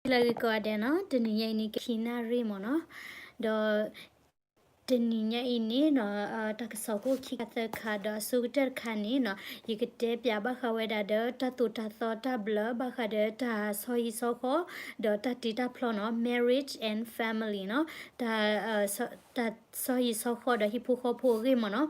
ဟါလၢအဂ့ၤကိးဂၤဒဲးနီၤ, တနံၤညါအံၤန့ၣ် ကဟံးနၣ်ရံၣ်မ့ၢ်နီၤ, ဒီး တနံၤညါအံၤန့ၣ်နီၤ, တၢ်ကစီၣ်ခိၣ်ခံခါသၢခါ ဒီးအဆိကတၢၢ်တခါန့ၣ်နီၤ, ယကတဲပၠးဘၣ်ဃးဝဲဒၣ်ဒီး တၢ်သိၣ်တၢ်သီတၢ်ဘျၢ ဘၣ်ဃးဒီးတၢ်ဆီဟံၣ်ဆီဃီ ဒီးတၢ်တ့တၢ်ဖျီနီၤ, marriage and family နီၤ, တၢ် တၢ်ဆီဟံၣ်ဆီဃီဒီးဟံၣ်ဖိဃီဖိအဂ့ၢ်မ့ၢ်နီၤ,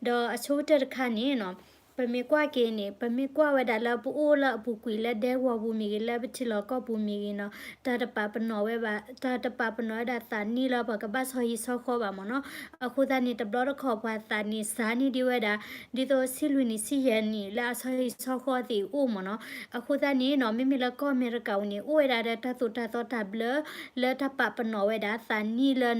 ဒီးအဆိကတၢၢ်တခါန့ၣ်နီၤ, ပမ့ၢ်ကွၢ်က့ၤန့ၣ် ပမ့ၢ်ကွၢ်ဝဲဒၣ်လၢပအိၣ်လၢအပူၤကွံာ်လၢဒဲကဝီၤပူၤမ့ၢ်ဂ့ၤ လၢပထံလီၢ်ကီၢ်ပူၤမ့ၢ်ဂ့ၤနီၤ, တၢ်တပာ်ပနီၣ်ဝဲဘၣ်, တၢ်တပာ်ပနီၣ်ဝဲဒၣ်သးနံၣ်လၢပှၤကဘၣ်ဆီဟံၣ်ဆီဃီဘၣ်မ့ၢ်နီၤ, အဃိသတးန့ၣ် တဘျီတခီၣ်ပှၤသးနံၣ်စှၤန့ၢ်ဒံးဝဲဒၣ် ဒ်သိးဆံလွံၢ်နံၣ်ဆံယဲၢ်နံၣ်လၢအဆီဟံၣ်ဆီဃီသ့ၣ်အိၣ်မ့ၢ်နီၤ, အဃိသတးန့ၣ်နီၤ, မ့မ့ၢ်လၢကီၢ်အမဲရကၤပူၤန့ၣ် အိၣ်ဝဲဒၣ်ဒီးတၢ်သိၣ်တၢ်သီတၢ်ဘျၢ လၢတၢ်ပာ်ပနီၣ်ဝဲဒၣ်သးနံၣ်လၢ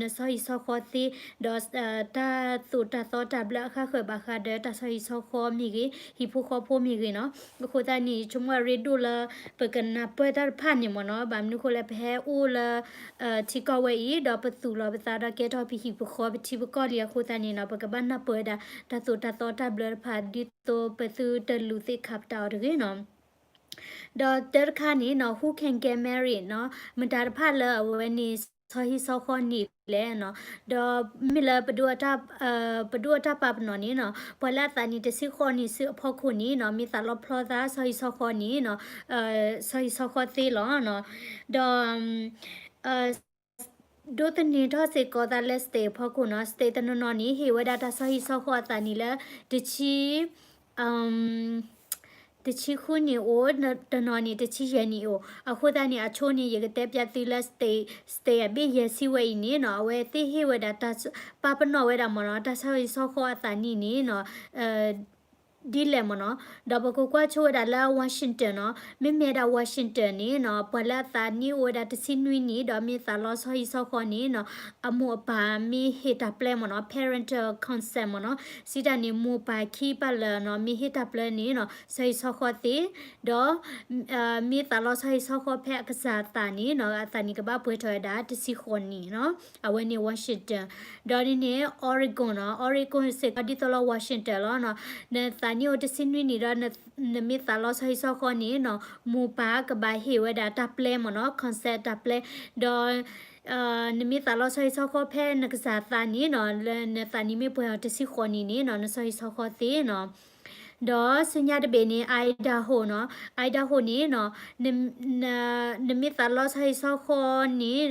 နဆီဟံၣ်ဆီဃီသ့, ဒီး တၢ်သိၣ်တၢ်သီတၢ်ဘျၢအဃၣ်ဃၢၤဘၣ်ဃးဒီးတၢ်ဆီဟံၣ်ဆီဃီမ့ၢ်ဂ့ၤ ဟံၣ်ဖိဃီဖိမ့ၢ်ဂ့ၤနီၤ, အဃိသတးန့ၣ် ယဆိကမိၣ်အရ့ဒိၣ်လၢ ပကနၢ်ပၢၢ်တၢ်တဖၣ်န့ၣ်မ့ၢ်နီၤ, ဘၣ်မနုၤအဃိလဲၣ် ပဟဲအိၣ်လၢ ထံကီၢ်ဝဲအံၤ ဒီးပသူၣ်လီၤပသးဒီးကဲထီၣ်ပဟံၣ်ပဃီပထံပကီၢ်လံအဃိသတးန့ၣ်နီၤ, ပကဘၣ်နၢ်ပၢၢ်ဝဲဒၣ် တၢ်သိၣ်တၢ်သီတၢ်ဘျၢတဖၣ် ဒ်သိးပသုတလူၤသ့ၣ်ခးပတာ်အီၤတဂ့ၤနီၤ. ဒီးတၢတခါန့ၣ်နီၤ, who can get married နီၤ, မတၤတဖၣ်လၢအဝဲန့ၣ် ဆီဟံၣ်ဆီဃီန့ၢ်လဲၣ်နီၤ, ဒီးမ့ၢ်လၢ ပဒိၣ်အတၢ်ပာ်ပနီၣ်န့ၣ်နီၤ, ပှၤလၢအသးနံၣ်တဆံဃိးနံၣ်ဆူအဖီခိၣ်န့ၣ်နီၤ, မ့ၢ်သးလီဖျီသးဆီဟံၣ်ဆီဃီန့ၣ်နီၤ, ဆီဟံၣ်ဆီဃီသ့လီၤနီၤ, ဒီး ဒိးသန့ၤထီၣ်စ့ၢ်ကီးသးလၢ state အဖီခိၣ်နီၤ, state တနီၤနီၤန့ၣ် ဟ့ၣ်ဝဲဒၣ်တၢ်ဆီဟံၣ်ဆီဃီအသးနံၣ်လၢ တဆံ တဆံဃုနံၣ်အိၣ်, တနီၤန့ၣ် တဆံယဲၢ်နံၣ်အိၣ်, အဃိသတးန့ၣ် အဆိန့ၣ် ယကတဲပၠးသုလၢ state, state အဘ့ၣ်ယဲၢ်ဆံဝဲအံၤန့ၣ်နီၤ, အဝဲသ့ၣ်ဟ့ၣ်ဝဲဒၣ်တၢ် ပာ်ပနီၣ်ဝဲဒၣ်မ့ၢ်နီၤ, တၢ်ဆီဟံၣ်ဆီဃီအသးနံၣ်န့ၣ်နီၤ ဒ်လဲၣ်မ့ၢ်နီၤ, ဒီးပကကွၢ်ဆိဝဲဒၣ်လၢ Washington နီၤ, မ့မ့ၢ်ဝဲဒၣ် Washington န့ၣ်နီၤ, ပှၤလၢအသးနံၣ်အိၣ်ဝဲဒၣ်တဆံနွံနံၣ် ဒီးမ့ၢ်သးလီဆီဟံၣ်ဆီဃီန့ၣ်နီၤ, အမိၢ်အပၢ်မ့ၢ်ဟ့ၣ်တၢ်ပျဲမ့ၢ်နီၤ, parental consent မ့ၢ်နီၤ, စံးတၢ်န့ၣ် မိၢ်ပၢ်ခံပၢၢ်လၢာ်နီၤ မ့ၢ်ဟ့ၣ်တၢ်ပျဲန့ၣ်နီၤ, ဆီဟံၣ်ဆီဃီသ့, ဒီး မ့ၢ်သးလီဆီဟံၣ်ဆီဃီဖဲအကစၢ်အသးန့ၣ်နီၤ, အသးနံၣ်ကဘၣ်ပှဲၤထီၣ်ဝဲဒၣ်တဆံဃိးနံၣ်နီၤ, အဝဲန့ၣ် Washington, ဒီးန့ၣ်န့ၣ် Oregon နီၤ, Oregon စ့ၢ်ကီးဒ်သိးလၢ Washington လီၤနီၤ, နသးနံၣ်အိၣ်တဆံနွံနံၣ်ဒီး နမ့ၢ်သးလီဆီဟံၣ်ဆီဃီန့ၣ်နီၤ, မိၢ်ပၢ်ကဘၣ်ဟ့ၣ်ဝဲဒၣ်တၢ်ပျဲမ့ၢ်နီၤ, consent တၢ်ပျဲ, ဒီး နမ့ၢ်သးလီဆီဟံၣ်ဆီဃီဖဲနကစၢ်အသးန့ၣ်နီၤ, လၢနသးနံၣ်မ့ၢ်ပှဲၤအီၤတဆံဃိးနံၣ်န့ၣ်နီၤ, နဆီဟံၣ်ဆီဃီသ့နီၤ, ဒီးဆူညါတဘ့ၣ်န့ၣ် Idaho နီၤ, Idaho န့ၣ်နီၤ, နမ့ၢ်သးလီဆီဟံၣ်ဆီဃီန့ၣ်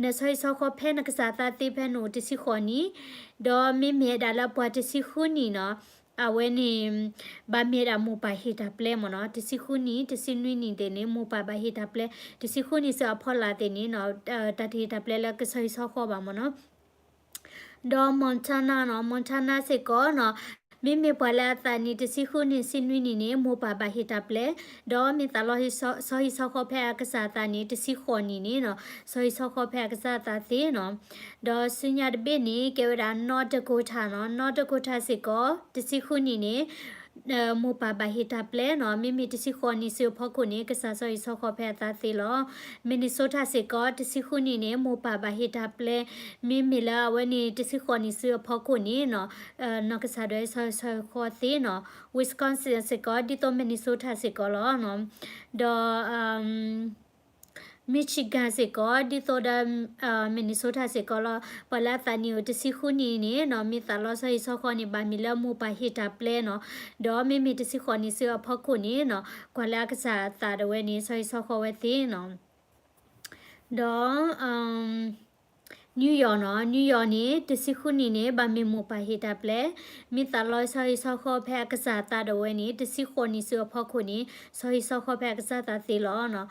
နဆီဟံၣ်ဆီဃီဖဲနကစၢ်သးသ့ဖဲနအိၣ်တဆံဃိးနံၣ်, ဒီးမ့မ့ၢ်ဝဲဒၣ်လၢပှၤတဆံဃုနံၣ်နီၤ, အဝဲန့ၣ် ဘၣ်မ့ၢ်ဝဲဒၣ်မိၢ်ပၢ်ဟ့ၣ်တၢ်ပျဲမ့ၢ်နီၤ, တဆံဃုနံၣ် တဆံနွံနံၣ်သ့ၣ်န့ၣ် မိၢ်ပၢ်ဘၣ်ဟ့ၣ်တၢ်ပျဲ, တဆံဃုနံၣ်ဆူအဖီလာ်သ့ၣ်န့ၣ်နီၤ, တၢ်တဟ့ၣ်တၢ်ပျဲလၢကဆီဟံၣ်ဆီဃီဘၣ်မ့ၢ်နီၤ. ဒီး Montana နီၤ, Montana စ့ၢ်ကီးနီၤ, မ့မ့ၢ်ပှၤလၢအသးနံၣ်တဆံဃုနံၣ် တဆံနွံနံၣ်န့ၣ် မိၢ်ပၢ်ဘၣ်ဟ့ၣ်တၢ်ပျဲ, ဒီးမ့ၢ်သးလီဆီဟံၣ်ဆီဃီဖဲအကစၢ်အသးန့ၣ် တဆံဃိးနံၣ်န့ၣ်နီၤ, ဆီဟံၣ်ဆီဃီဖဲအကစၢ်အသးသ့နီၤ. ဒီးဆူညါတဘ့ၣ်န့ၣ် ကဲဝဲဒၣ် North Dakota နီၤ, North Dakota စ့ၢ်ကီး တဆံဃုနံၣ်န့ၣ် မိၢ်ပၢ်ဘၣ်ဟ့ၣ်တၢ်ပျဲနီၤ, မ့မ့ၢ်တဆံဃိးနံၣ်ဆူအဖီခိၣ်န့ၣ် ကစၢ်ဆီဟံၣ်ဆီဃီဖဲအသးသ့လီၤ. Minnesota စ့ၢ်ကီး တဆံဃုနံၣ်န့ၣ် မိၢ်ပၢ်ဘၣ်ဟ့ၣ်တၢ်ပျဲ, မ့မ့ၢ်လၢအဝဲန့ၣ် တဆံဃိးနံၣ်ဆူအဖီခိၣ်န့ၣ်နီၤ, နီၢ်ကစၢ်ဒၣ်ဝဲဆီဟံၣ်ဆီဃီသ့နီၤ. Wisconsin စ့ၢ်ကီး ဒ်သိး Minnesota စ့ၢ်ကီးလီၤ. ဒီး Michigan စ့ၢ်ကီး ဒ်သိးဒီး Minnesota စ့ၢ်ကီးလီၤ. ပှၤလၢအသးနံၣ်အိၣ်တဆံဃုနံၣ်န့ၣ်နီၤ, မ့ၢ်သးလီဆီဟံၣ်ဆီဃီန့ၣ် ဘၣ်မ့ၢ်လၢမိၢ်ပၢ်ဟ့ၣ်တၢ်ပျဲနီၤ. ဒီးမ့မ့ၢ်တဆံဃိးနံၣ်ဆူအဖီခိၣ်န့ၣ်နီၤ, ကွၢ်လၢအကစၢ်အသးဒၣ်ဝဲန့ၣ် ဆီဟံၣ်ဆီဃီဝဲသ့နီၤ. ဒီး New York နီၤ, New York န့ၣ် တဆံဃုနံၣ်န့ၣ် ဘၣ်မ့ၢ်မိၢ်ပၢ်ဟ့ၣ်တၢ်ပျဲ, မ့ၢ်သးလီဆီဟံၣ်ဆီဃီဖဲအကစၢ်အသးဒၣ်ဝဲန့ၣ် တဆံဃိးနံၣ်ဆူအဖီခိၣ်န့ၣ် ဆီဟံၣ်ဆီဃီဖဲအကစၢ်အသးသ့လီၤနီၤ.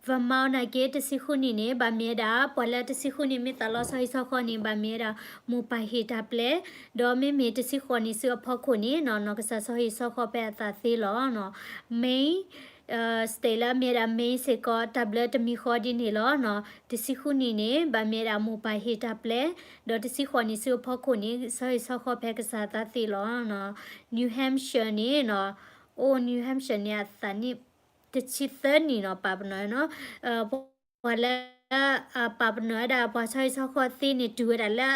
Vermont နာ်က့ တဆံဃုနံၣ်န့ၣ် ဘၣ်မ့ၢ်ဝဲဒၣ် ပှၤလၢတဆံဃုနံၣ်မ့ၢ်သးလီဆီဟံၣ်ဆီဃီန့ၣ် ဘၣ်မ့ၢ်ဝဲဒၣ်မိၢ်ပၢ်ဟ့ၣ်တၢ်ပျဲ, ဒီးမ့မ့ၢ်တဆံဃိးနံၣ်ဆူအဖီခိၣ်န့ၣ်နီၤ, နီၢ်ကစၢ်ဆီဟံၣ်ဆီဃီဖဲအသးသ့လီၤနီၤ. Maine state လၢမ့ၢ်ဝဲဒၣ် Maine စ့ၢ်ကီး တၢ်ဘျၢတမံၤဃီဒ်န့ၣ်လီၤနီၤ. တဆံဃုနံၣ်န့ၣ် ဘၣ်မ့ၢ်ဝဲဒၣ်မိၢ်ပၢ်ဟ့ၣ်တၢ်ပျဲ, ဒီးတဆံဃိးနံၣ်ဆူအဖီခိၣ်န့ၣ် ဆီဟံၣ်ဆီဃီဖဲကစၢ်အသးသ့လီၤနီၤ. New Hampshire န့ၣ်နီၤ, အိၣ် New Hampshire န့ၣ် အသးနံၣ် တဆံသၢနံၣ်နီၤ, ပာ်ပနီၣ်နီၤ, ပှၤလၢ ပာ်ပနီၣ်ဝဲဒၣ်ပှၤဆီဟံၣ်ဆီဃီသ့န့ၣ် တုၤဝဲဒၣ်လၢ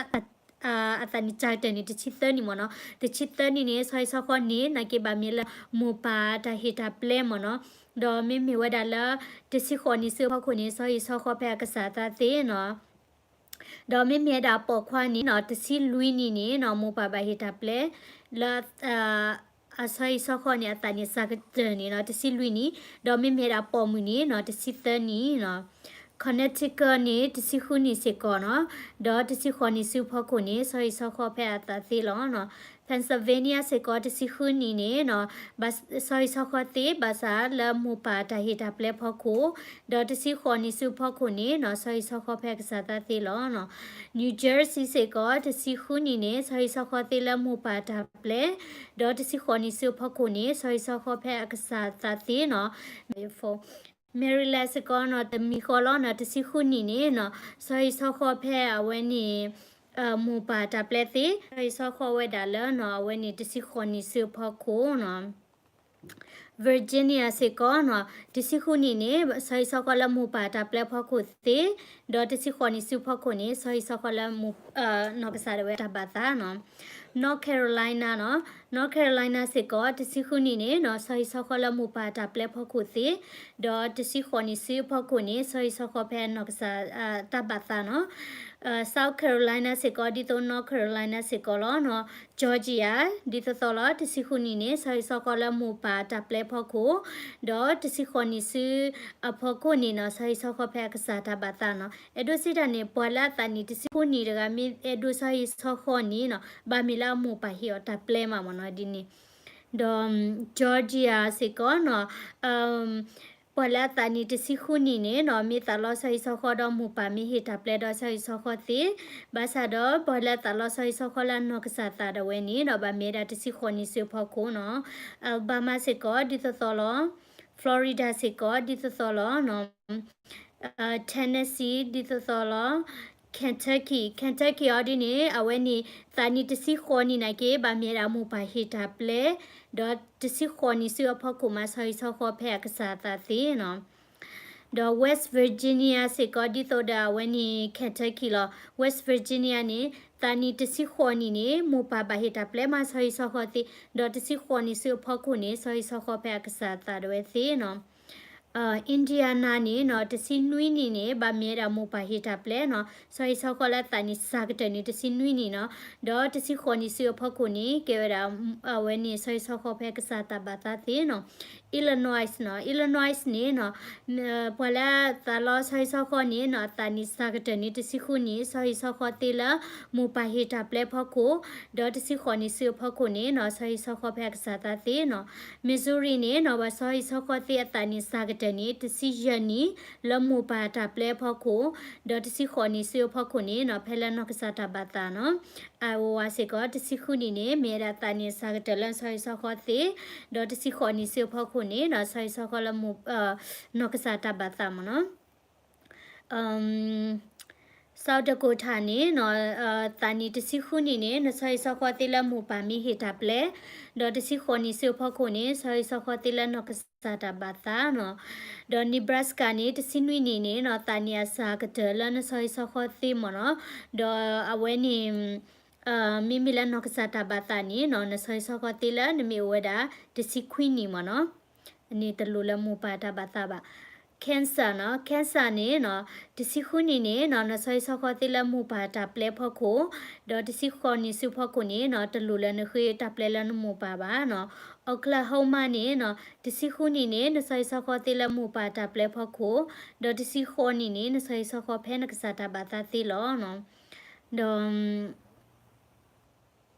အသးနံၣ်စၢ်ကတၢၢ်န့ၣ် တဆံသၢနံၣ်မ့ၢ်နီၤ. တဆံသၢနံၣ်န့ၣ် ဆီဟံၣ်ဆီဃီန့ၣ် နာ်က့ဘၣ်မ့ၢ်လၢမိၢ်ပၢ်တၢ်ဟ့ၣ်တၢ်ပျဲမ့ၢ်နီၤ. ဒီးမ့မ့ၢ်ဝဲဒၣ်လၢ တဆံဃိးနံၣ်ဆူအဖီခိၣ်န့ၣ် ဆီဟံၣ်ဆီဃီဖဲအကစၢ်အသးသ့နီၤ. ဒီးမ့မ့ၢ်ဝဲဒၣ်ပိာ်ခွါန့ၣ်နီၤ တဆံလွံၢ်နံၣ်န့ၣ်နီၤ မိၢ်ပၢ်ဘၣ်ဟ့ၣ်တၢ်ပျဲ လၢ အဆီဟံၣ်ဆီဃီန့ၣ် အသးန့ၣ်စှၤကတၢၢ်န့ၣ်နီၤ တဆံလွံၢ်နံၣ်, ဒီးမ့မ့ၢ်ဝဲဒၣ်ပိာ်မုၣ်န့ၣ်နီၤ တဆံသၢနံၣ်နီၤ. Connecticut န့ၣ် တဆံဃုနံၣ်စ့ၢ်ကီးနီၤ, ဒီးတဆံဃိးနံၣ်ဆူအဖီခိၣ်န့ၣ် ဆီဟံၣ်ဆီဃီဖဲအသးသ့လီၤနီၤ. Pennsylvania စ့ၢ်ကီး တဆံဃုနံၣ်န့ၣ်နီၤ ဘၣ် ဆီဟံၣ်ဆီဃီသ့ ဘၣ်ဆၣ်လၢမိၢ်ပၢ်တၢ်ဟ့ၣ်တၢ်ပျဲဖီခိၣ်, ဒီးတဆံဃိးနံၣ်ဆူအဖီခိၣ်န့ၣ်နီၤ ဆီဟံၣ်ဆီဃီဖဲအကစၢ်သးသ့လီၤနီၤ. New Jersey စ့ၢ်ကီး တဆံဃုနံၣ်န့ၣ် ဆီဟံၣ်ဆီဃီသ့လၢမိၢ်ပၢ်တၢ်ပျဲ, ဒီးတဆံဃိးနံၣ်ဆူအဖီခိၣ်န့ၣ် ဆီဟံၣ်ဆီဃီဖဲအကစၢ်သးသ့နီၤ. Maryland စ့ၢ်ကီးနီၤ တမံၤဃီလီၤနီၤ တဆံဃုနံၣ်န့ၣ်နီၤ ဆီဟံၣ်ဆီဃီဖဲအဝဲန့ၣ် မိၢ်ပၢ်တၢ်ပျဲသ့, ဆီဟံၣ်ဆီဃီဝဲဒၣ်လၢနီၤ အဝဲန့ၣ်တဆံဃိးနံၣ်ဆူအဖီခိၣ်နီၤ. Virginia စ့ၢ်ကီးနီၤ တဆံဃုနံၣ်န့ၣ် ဆီဟံၣ်ဆီဃီလၢမိၢ်ပၢ်တၢ်ပျဲဖီခိၣ်သ့, ဒီးတဆံဃိးနံၣ်ဆူဖီခိၣ်န့ၣ် ဆီဟံၣ်ဆီဃီလၢ နီၢ်ကစၢ်ဒၣ်ဝဲတၢ်ဘၣ်သးနီၤ. North Carolina နီၤ North Carolina စ့ၢ်ကီး တဆံဃုနံၣ်န့ၣ်နီၤ ဆီဟံၣ်ဆီဃီလၢမိၢ်ပၢ်တၢ်ပျဲဖီခိၣ်သ့, ဒီးတဆံဃိးနံၣ်ဆူအဖီခိၣ်န့ၣ် ဆီဟံၣ်ဆီဃီဖဲနီၢ်ကစၢ် တၢ်ဘၣ်သးနီၤ. South Carolina စ့ၢ်ကီး ဒ်သိး North Carolina စ့ၢ်ကီးလီၤနီၤ. Georgia ဒ်သိးသိးလီၤ တဆံဃုနံၣ်န့ၣ် ဆီဟံၣ်ဆီဃီလၢမိၢ်ပၢ်တၢ်ပျဲဖီခိၣ်, ဒီးတဆံဃိးနံၣ်ဆူအဖီခိၣ်န့ၣ်နီၤ ဆီဟံၣ်ဆီဃီဖဲအကစၢ်တၢ်ဘၣ်သးနီၤ. အဲၣ်ဒိးစံးတၢ်န့ၣ် ပှၤလၢအသးနံၣ်တဆံဃုနံၣ်တဂၤ မ့ၢ်အဲၣ်ဒိးဆီဟံၣ်ဆီဃီန့ၣ်နီၤ ဘၣ်မ့ၢ်လၢအမိၢ်ပၢ်ဟ့ၣ်အီၤတၢ်ပျဲမးမ့ၢ်နီၤ ဒ်န့ၣ်. ဒီး Georgia စ့ၢ်ကီးနီၤ ပှၤလၢအသးနံၣ်တဆံဃုနံၣ်န့ၣ်နီၤ မ့ၢ်သးလီဆီဟံၣ်ဆီဃီဒီး မိၢ်ပၢ်မ့ၢ်ဟ့ၣ်တၢ်ပျဲဒီးဆီဟံၣ်ဆီဃီသ့, ဘၣ်ဆၣ်ဒီး ပှၤလၢအသးလီဆီဟံၣ်ဆီဃီလၢအနီၢ်ကစၢ်သးဒၣ်ဝဲန့ၣ်နီၤ ဘၣ်မ့ၢ်ဝဲဒၣ်တဆံဃိးနံၣ်ဆူအဖီခိၣ်နီၤ. Alabama စ့ၢ်ကီး ဒ်သိးသိးလီၤ. Florida စ့ၢ်ကီး ဒ်သိးသိးလီၤ. Tennessee ဒ်သိးသိးလီၤ. Kentucky, Kentucky အီၤဒ်န့ၣ် အဝဲန့ၣ် သးနံၣ်တဆံဃိးနံၣ်နာ်က့ ဘၣ်မ့ၢ်ဝဲဒၣ်မိၢ်ပၢ်ဟ့ၣ်တၢ်ပျဲ, ဒီးတဆံဃိးနံၣ်ဆူအဖီခိၣ်မး ဆီဟံၣ်ဆီဃီဖဲအကစၢ်အသးသ့နီၤ. ဒီး West Virginia စ့ၢ်ကီး ဒ်သိးဒီးအဝဲန့ၣ် Kentucky လီၤ. West Virginia န့ၣ် သးနံၣ်တဆံဃိးနံၣ်န့ၣ် မိၢ်ပၢ်ဘၣ်ဟ့ၣ်တၢ်ပျဲမး ဆီဟံၣ်ဆီဃီသ့, ဒီးတဆံဃိးနံၣ်ဆူအဖီခိၣ်န့ၣ် ဆီဟံၣ်ဆီဃီဖဲအကစၢ်အသးဒၣ်ဝဲသ့နီၤ. Indiana န့ၣ်နီၤ တဆံနွံနံၣ်န့ၣ် ဘၣ်မ့ၢ်ဝဲဒၣ်မိၢ်ပၢ်ဟ့ၣ်တၢ်ပျဲနီၤ ဆီဟံၣ်ဆီဃီလၢသးနံၣ်စှၤကတၢၢ်န့ၣ် တဆံနွံနံၣ်နီၤ, ဒီးတဆံဃိးနံၣ်ဆူအဖီခိၣ်န့ၣ် ကဲဝဲဒၣ် အဝဲန့ၣ်ဆီဟံၣ်ဆီဃီဖဲကစၢ်တၢ်ဘၣ်သးသ့နီၤ. Illinois နီၤ Illinois န့ၣ်နီၤ ပှၤလၢသးလီဆီဟံၣ်ဆီဃီန့ၣ်နီၤ အသးနံၣ်စှၤကတၢၢ်န့ၣ် တဆံဃုနံၣ် ဆီဟံၣ်ဆီဃီသ့လၢမိၢ်ပၢ်ဟ့ၣ်တၢ်ပျဲဖီခိၣ်, ဒီးတဆံဃိးနံၣ်ဆူအဖီခိၣ်န့ၣ်နီၤ ဆီဟံၣ်ဆီဃီဖဲအကစၢ်သးသ့နီၤ. Missouri န့ၣ်နီၤ ပှၤဆီဟံၣ်ဆီဃီသ့အသးနံၣ်စှၤကတၢၢ်န့ၣ် တဆံယဲၢ်နံၣ် လၢမိၢ်ပၢ်တၢ်ပျဲအဖီခိၣ်, ဒီးတဆံဃိးနံၣ်ဆူအဖီခိၣ်န့ၣ်နီၤ ဖဲလၢနီၢ်ကစၢ်တၢ်ဘၣ်သးနီၤ. Iowa စ့ၢ်ကီး တဆံဃုနံၣ်န့ၣ် မ့ၢ်ဝဲဒၣ်သးနံၣ်စှၤကတၢၢ်လၢဆီဟံၣ်ဆီဃီသ့, ဒီးတဆံဃိးနံၣ်ဆူအဖီခိၣ်န့ၣ်နီၤ ဆီဟံၣ်ဆီဃီလၢမိၢ် နီၢ်ကစၢ်တၢ်ဘၣ်သးမ့ၢ်နီၤ. South Dakota န့ၣ်နီၤ သးနံၣ်တဆံဃုနံၣ်န့ၣ် နဆီဟံၣ်ဆီဃီသ့လၢမိၢ်ပၢ်မ့ၢ်ဟ့ၣ်တၢ်ပျဲ, ဒီးတဆံဃိးနံၣ်ဆူအဖီခိၣ်န့ၣ် ဆီဟံၣ်ဆီဃီသ့လၢနီၢ်ကစၢ်တၢ်ဘၣ်သးနီၤ. ဒီး Nebraska န့ၣ် တဆံနွံနံၣ်န့ၣ်နီၤ သးနံၣ်အစှၤကတၢၢ်လၢနဆီဟံၣ်ဆီဃီသ့မ့ၢ်နီၤ. ဒီးအဝဲန့ၣ် မ့မ့ၢ်လၢနီၢ်ကစၢ်တၢ်ဘၣ်သးန့ၣ်နီၤ နဆီဟံၣ်ဆီဃီသ့လၢနမ့ၢ်အိၣ်ဝဲဒၣ် တဆံခွံနံၣ်မ့ၢ်နီၤ. န့ၣ်တလိၣ်လၢမိၢ်ပၢ်တၢ်ဘၣ်သးဘၣ်. Kansas နီၤ Kansas န့ၣ်နီၤ တဆံဃုနံၣ်န့ၣ်နီၤ နဆီဟံၣ်ဆီဃီသ့လၢမိၢ်ပၢ်တၢ်ပျဲဖီခိၣ်, ဒီးတဆံဃိးနံၣ်ဆူဖီခိၣ်န့ၣ်နီၤ တလိၣ်လၢနဃ့တၢ်ပျဲလၢနမိၢ်ပၢ်ဘၣ်နီၤ. Oklahoma န့ၣ်နီၤ တဆံဃုနံၣ်န့ၣ် နဆီဟံၣ်ဆီဃီသ့လၢမိၢ်ပၢ်တၢ်ပျဲဖီခိၣ်, ဒီးတဆံဃိးနံၣ်န့ၣ် နဆီဟံၣ်ဆီဃီဖဲနကစၢ်တၢ်ဘၣ်သးသ့လီၤနီၤ. ဒီး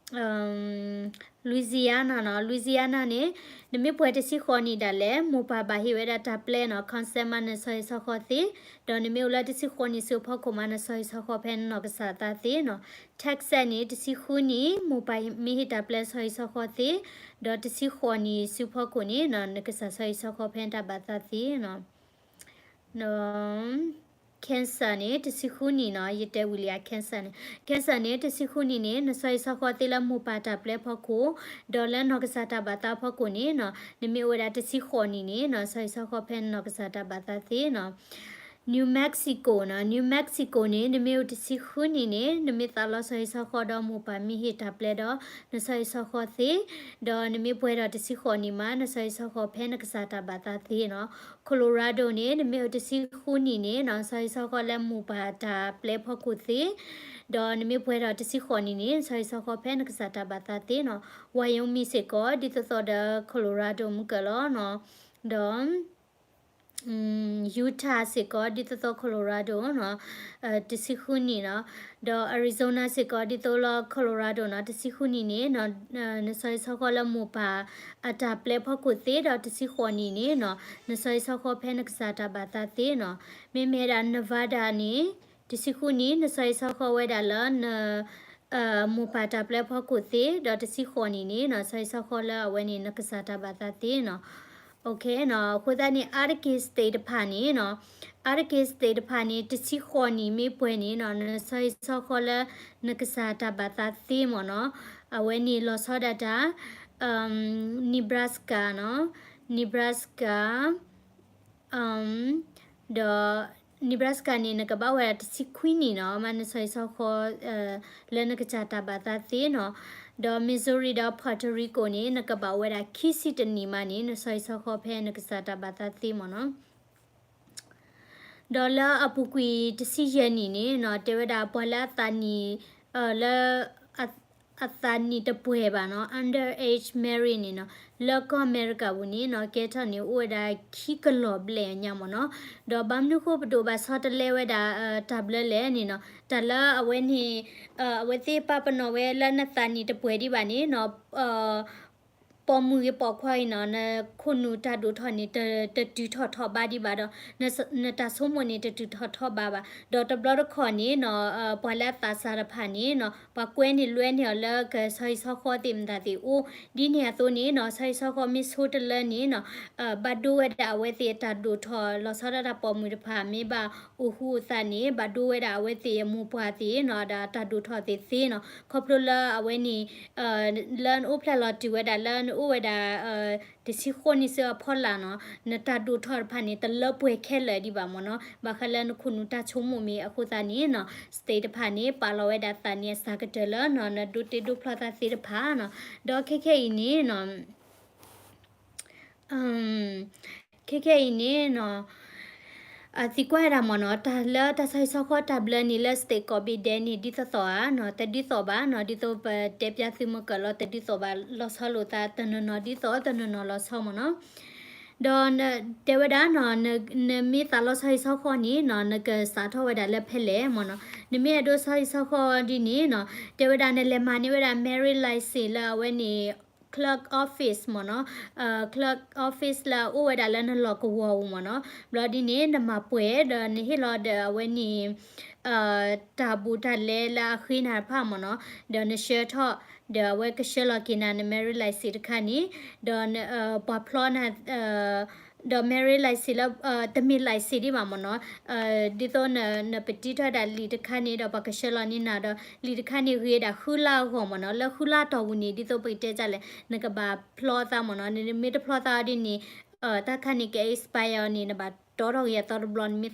Louisiana နီၤ Louisiana န့ၣ် နမ့ၢ်ပှဲၤတဆံဃိးနံၣ်ဒၣ်လဲာ် မိၢ်ပၢ်ဘၣ်ဟ့ၣ်ဝဲဒၣ်တၢ်ပျဲနီၤ consent မး နဆီဟံၣ်ဆီဃီသ့, ဒီးနမ့ၢ်အိၣ်လၢတဆံဃိးနံၣ်ဆူအဖီခိၣ်မး နဆီဟံၣ်ဆီဃီဖဲနနီၢ်ကစၢ်သးသ့နီၤ. Texas န့ၣ် တဆံဃုနံၣ် မိၢ်ပၢ်မ့ၢ်ဟ့ၣ်တၢ်ပျဲဆီဟံၣ်ဆီဃီသ့, ဒီးတဆံဃိးနံၣ်ဆူဖီခိၣ်န့ၣ်နီၤ နကစၢ်ဆီဟံၣ်ဆီဃီဖဲနတၢ်ဘၣ်သးသ့နီၤ. Kansas န့ၣ် တဆံဃုနံၣ်နီၤ ယတဲဝံၤလံဧါ Kansas န့ၣ် Kansas န့ၣ် တဆံဃုနံၣ်န့ၣ် နဆီဟံၣ်ဆီဃီသ့လၢမိၢ်ပၢ်တၢ်ပျဲဖီခိၣ်, ဒီးလၢနီၢ်ကစၢ်တၢ်ဘၣ်သးဖီခိၣ်န့ၣ်နီၤ နမ့ၢ်အိၣ်ဝဲဒၣ်တဆံဃိးနံၣ်န့ၣ်နီၤ ဆီဟံၣ်ဆီဃီဖဲနနီၢ်ကစၢ်တၢ်ဘၣ်သးသ့နီၤ. New Mexico နီၤ, New Mexico န့ၣ် နမ့ၢ်အိၣ်တဆံဃုနံၣ်န့ၣ် နမ့ၢ်သးလီၤဆီဟံၣ်ဆီဃီဒီးမိၢ်ပၢ်မ့ၢ်ဟ့ၣ်တၢ်ပျဲဒီး နဆီဟံၣ်ဆီဃီသ့, ဒီးနမ့ၢ်ပှဲၤဒီးတဆံဃိးနံၣ်မး နဆီဟံၣ်ဆီဃီဖဲနကစၢ်တၢ်ဘၣ်သးသ့နီၤ. Colorado န့ၣ် နမ့ၢ်အိၣ်တဆံဃုနံၣ်န့ၣ်နီၤ နဆီဟံၣ်ဆီဃီလၢမိၢ်ပၢ်တၢ်ပျဲဖီခိၣ်သ့, ဒီးနမ့ၢ်ပှဲၤဒီးတဆံဃိးနံၣ်န့ၣ် နဆီဟံၣ်ဆီဃီဖဲနကစၢ်တၢ်ဘၣ်သးသ့နီၤ. Wyoming စ့ၢ်ကီး ဒ်သိးသိးဒီး Colorado မုၢ်ကၢၢ်လီၤနီၤ, ဒီး Utah စ့ၢ်ကီး ဒ်သိးသိး Colorado နီၤ, တဆံဃုနံၣ်နီၤ, ဒီး Arizona စ့ၢ်ကီး ဒ်သိးလီၤ Colorado နီၤ, တဆံဃုနံၣ်န့ၣ်နီၤ နဆီဟံၣ်ဆီဃီလၢမိၢ်ပၢ်အတၢ်ပျဲဖီခိၣ်သ့, ဒီးတဆံဃိးနံၣ်န့ၣ်နီၤ နဆီဟံၣ်ဆီဃီဖဲနကစၢ်တၢ်ဘၣ်သးသ့နီၤ. မ့မ့ၢ်ဝဲဒၣ် Nevada န့ၣ် တဆံဃုနံၣ် နဆီဟံၣ်ဆီဃီဝဲဒၣ်လၢန မိၢ်ပၢ်တၢ်ပျဲဖီခိၣ်သ့, ဒီးတဆံဃိးနံၣ်န့ၣ်နီၤ ဆီဟံၣ်ဆီဃီလၢအဝဲန့ၣ် နကစၢ်တၢ်ဘၣ်သးသ့နီၤ. အဃိသတးန့ၣ် အါတက့ၢ် state တဖၣ်န့ၣ်နီၤ, အါတက့ၢ် state တဖၣ်န့ၣ် တဆံဃိးနံၣ်မ့ၢ်ပှဲၤန့ၣ်နီၤ နဆီဟံၣ်ဆီဃီလၢနကစၢ်တၢ်ဘၣ်သးသ့မ့ၢ်နီၤ. အဝဲန့ၣ်လီၤဆီဒၣ်တၢ် Nebraska နီၤ, Nebraska ဒီး Nebraska န့ၣ် နကဘၣ်ဝဲဒၣ်တဆံခွံနံၣ်နီၤ မ့ၢ်နဆီဟံၣ်ဆီဃီ လၢနကစၢ်တၢ်ဘၣ်သးသ့နီၤ. ဒီး Missouri ဒီး Puerto Rico န့ၣ် နကဘၣ်ဝဲဒၣ်ခံဆံတနံၣ်မးန့ၣ် နဆီဟံၣ်ဆီဃီဖဲနကစၢ်တၢ်ဘၣ်သးသ့မ့ၢ်နီၤ. ဒီးလၢအပူၤကွံာ်တဆံယဲၢ်နံၣ်န့ၣ်နီၤ တဲဝဲဒၣ်ပှၤလၢအသးနံၣ် လၢ အသးနံၣ်တပှဲၤဘၣ်နီၤ underage marriage န့ၣ်နီၤ လၢကီၢ်အမဲရကၤပူၤန့ၣ်နီၤ ကဲထီၣ်န့ၣ်အိၣ်ဝဲဒၣ်ခံကလီၤဘျဲၣ်အညါမ့ၢ်နီၤ. ဒီးဘၣ်မနုၤဃိပဒိၣ်ဘၣ်ဆီတလဲဝဲဒၣ် တၢ်ဘျၢလဲၣ်န့ၣ်နီၤ တၢ်လၢအဝဲန့ၣ် အဝဲသ့ၣ်ပာ်ပနီၣ်ဝဲလၢနသးနံၣ်တပှဲၤဒံးဘၣ်န့ၣ်နီၤ ပိာ်မုၣ်ဂ့ၤပိာ်ခွါဂ့ၤနီၤ နခိၣ်နူာ်တၢ်ဒိၣ်ထီၣ်န့ၣ် တတုၤထီၣ်ထီၣ်ဘးဒံးဘၣ်ဒီး နတၢ်ဆိကမိၣ်န့ၣ် တတုၤထီၣ်ထီၣ်ဘးဘၣ်. ဒီးတဘျီတခီၣ်န့ၣ်နီၤ ပှၤလၢအသးစၢ်တဖၣ်န့ၣ်နီၤ ပှၤကွဲန့ၣ်လွဲန့ၢ်အီၤလၢကဆီဟံၣ်ဆီဃီသ့ၣ်မတၤသ့ၣ်အိၣ် ဒ်န့ၣ်အသိးန့ၣ်နီၤ ဆီဟံၣ်ဆီဃီမ့ၢ်ဆိတလၢန့ၣ်နီၤ ဘၣ်ဒိဝဲဒၣ်အဝဲသ့ၣ်အတၢ်ဒိၣ်ထီၣ် လီၤဆီဒၣ်တၢ်ပိာ်မုၣ်တဖၣ် မ့ၢ်ဘၣ်အိၣ်ဃူအိၣ်သးန့ၣ် ဘၣ်ဒိဝဲဒၣ်အဝဲသ့ၣ်အမိၢ်ပှၢ်သ့ၣ်နီၤ ဒီးတၢ်ဒိၣ်ထီၣ်သ့ၣ်သ့နီၤ ခီဖျိလၢအဝဲန့ၣ် လၢနအိၣ်ဖျဲၣ်လီၤတုၤဝဲဒၣ်လၢနအိၣ်ဝဲဒၣ် တဆံဃိးနံၣ်ဆူအဖီလာ်နီၤ နတၢ်ဒိၣ်ထီၣ်တဖၣ်န့ၣ် တလၢပှဲၤခဲလၢာ်ဒံးဘၣ်မ့ၢ်နီၤ ဘၣ်ဃးလၢနခိၣ်နူာ်တၢ်ဆိကမိၣ်မ့ၢ်အဃိသတးန့ၣ်နီၤ state တဖၣ်န့ၣ် ပာ်လီၤဝဲဒၣ်သးနံၣ်အစှၤကတၢၢ်လၢနီၤ နဒိးတ့ဒိးဖျီသးသ့တဖၣ်နီၤ ဒီးခဲခဲအံၤန့ၣ်နီၤ ခဲခဲအံၤန့ၣ်နီၤ သံကွၢ်ဝဲဒၣ်မ့ၢ်နီၤ တၢ်လၢတၢ်ဆီဟံၣ်ဆီဃီတၢ်ဘျၢန့ၣ်လၢ state ကိးဘ့ၣ်ဒဲးန့ၣ် ဒ်သိးသိးဧါနီၤ တဒ်သိးဘၣ်နီၤ ဒ်သိးပတဲပျးသုမုၢ်ကၢၢ်လီၤ တဒ်သိးဘၣ် လီၤဆီလိာ်သးတနီၤနီၤ ဒ်သိးတနီၤနီၤလီၤဆီမ့ၢ်နီၤ ဒီးတဲဝဲဒၣ်နီၤ နမ့ၢ်သးလီဆီဟံၣ်ဆီဃီန့ၣ်နီၤ နကစးထီၣ်ဝဲဒၣ်လၢဖဲလဲၣ်မ့ၢ်နီၤ နမ့ၢ်အဲၣ်ဒိးဆီဟံၣ်ဆီဃီဒ်န့ၣ်နီၤ တဲဝဲဒၣ်နလဲၤမၤန့ၢ်ဝဲဒၣ် marriage license လၢအဝဲန့ၣ် clerk office မ့ၢ်နီၤ clerk office လၢအအိၣ်ဝဲဒၣ်လၢနလီၢ်ကဝီၤပူၤမ့ၢ်နီၤ ဘျီဒ်န့ၣ် နမၤပှဲၤဒီးနဟ့ၣ်လီၤဒီးအဝဲန့ၣ် တၢ်ဘူးတၢ်လဲလၢအဃ့နၤတဖၣ်မ့ၢ်နီၤ ဒီးနဆှၢထီၣ် ဒီးအဝဲကဆှၢလီၤက့ၤနၤန marriage license တခါန့ၣ် ဒီးပှၤဖျီနၤ ဒီး marriage license လၢ တမ့ၢ် license ဒံးဘၣ်မ့ၢ်နီၤ ဒ်သိးနပတံထီၣ်ဒၣ်လံာ်တခါန့ၣ်ဒီးပှၤကဆှၢလီၤန့ၢ်နၤဒီး လံာ်တခါန့ၣ်ဂ့ၤဒၣ်ဃုလါအဂီၢ်မ့ၢ်နီၤ လၢဃုလါတီၢ်ပူၤန့ၣ် ဒ်သိးပကတဲဒ်လဲၣ် နကဘၣ်ဖျီသးမ့ၢ်နီၤ နမ့ၢ်တဖျီသးအီၤဒ်န့ၣ် တၢ်ခါန့ၣ်က expire အီၤန့ၣ် နဘၣ်တီထီၣ်က့ၤအသီတဘျီ နမ့ၢ်သးလီ ဖျီသး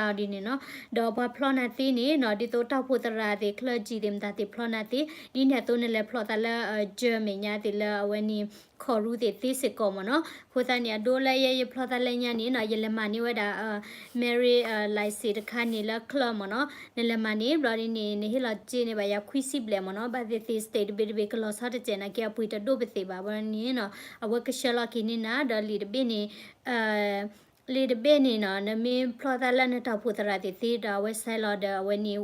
အီၤဒ်န့ၣ်နီၤ ဒီးပှၤဖျီနၤသ့န့ၣ်နီၤ ဒ်သိးတၢ်အိၣ်ဖှိၣ်သရၣ်သ့ၣ် clergy သ့ၣ်မတၤသ့ၣ်ဖျီနၤသ့ ဒ်န့ၣ်အသိးနလဲၤဖျီသးလၢ German ညါသ့ၣ်လၢအဝဲန့ၣ် ခိၣ်ရူသ့ၣ်သ့စ့ၢ်ကီးမ့ၢ်နီၤ အဃိသတးန့ၣ် အဒိလၢယဲယဖျီသးလၢညါန့ၣ်နီၤ ယလဲၤမၤန့ၢ်ဝဲဒၣ် marriage license တခါန့ၣ်လၢ clergy မ့ၢ်နီၤ နလဲၤမၤန့ၢ်ဘျီဒ်န့ၣ် နဟ့ၣ်လီၤစ့န့ၢ်ဘၣ်ယၤခွံဆံဘျဲၣ်မ့ၢ်နီၤ ဘၣ်သ့ၣ်သ့ၣ် state တဘ့ၣ်တဘ့ၣ်ကလီၤဆီတစဲးနာ်က့ အပှ့ၤတဒိၣ်ပသ့ၣ်ဘၣ်ဘၣ်န့ၣ်နီၤ အဝဲကဆှၢလီၤက့ၤန့ၢ်နၤ ဒီးလံာ်တဘ့ၣ်န့ၣ် လံာ်တဘ့ၣ်န့ၣ်နီၤ နမ့ၢ်ဖျီသးလၢနတၢ်အိၣ်ဖှိၣ်သရၣ်သ့ၣ်သ့ဒီး အဝဲဆဲးလီၤဒီးအဝဲန့ၣ်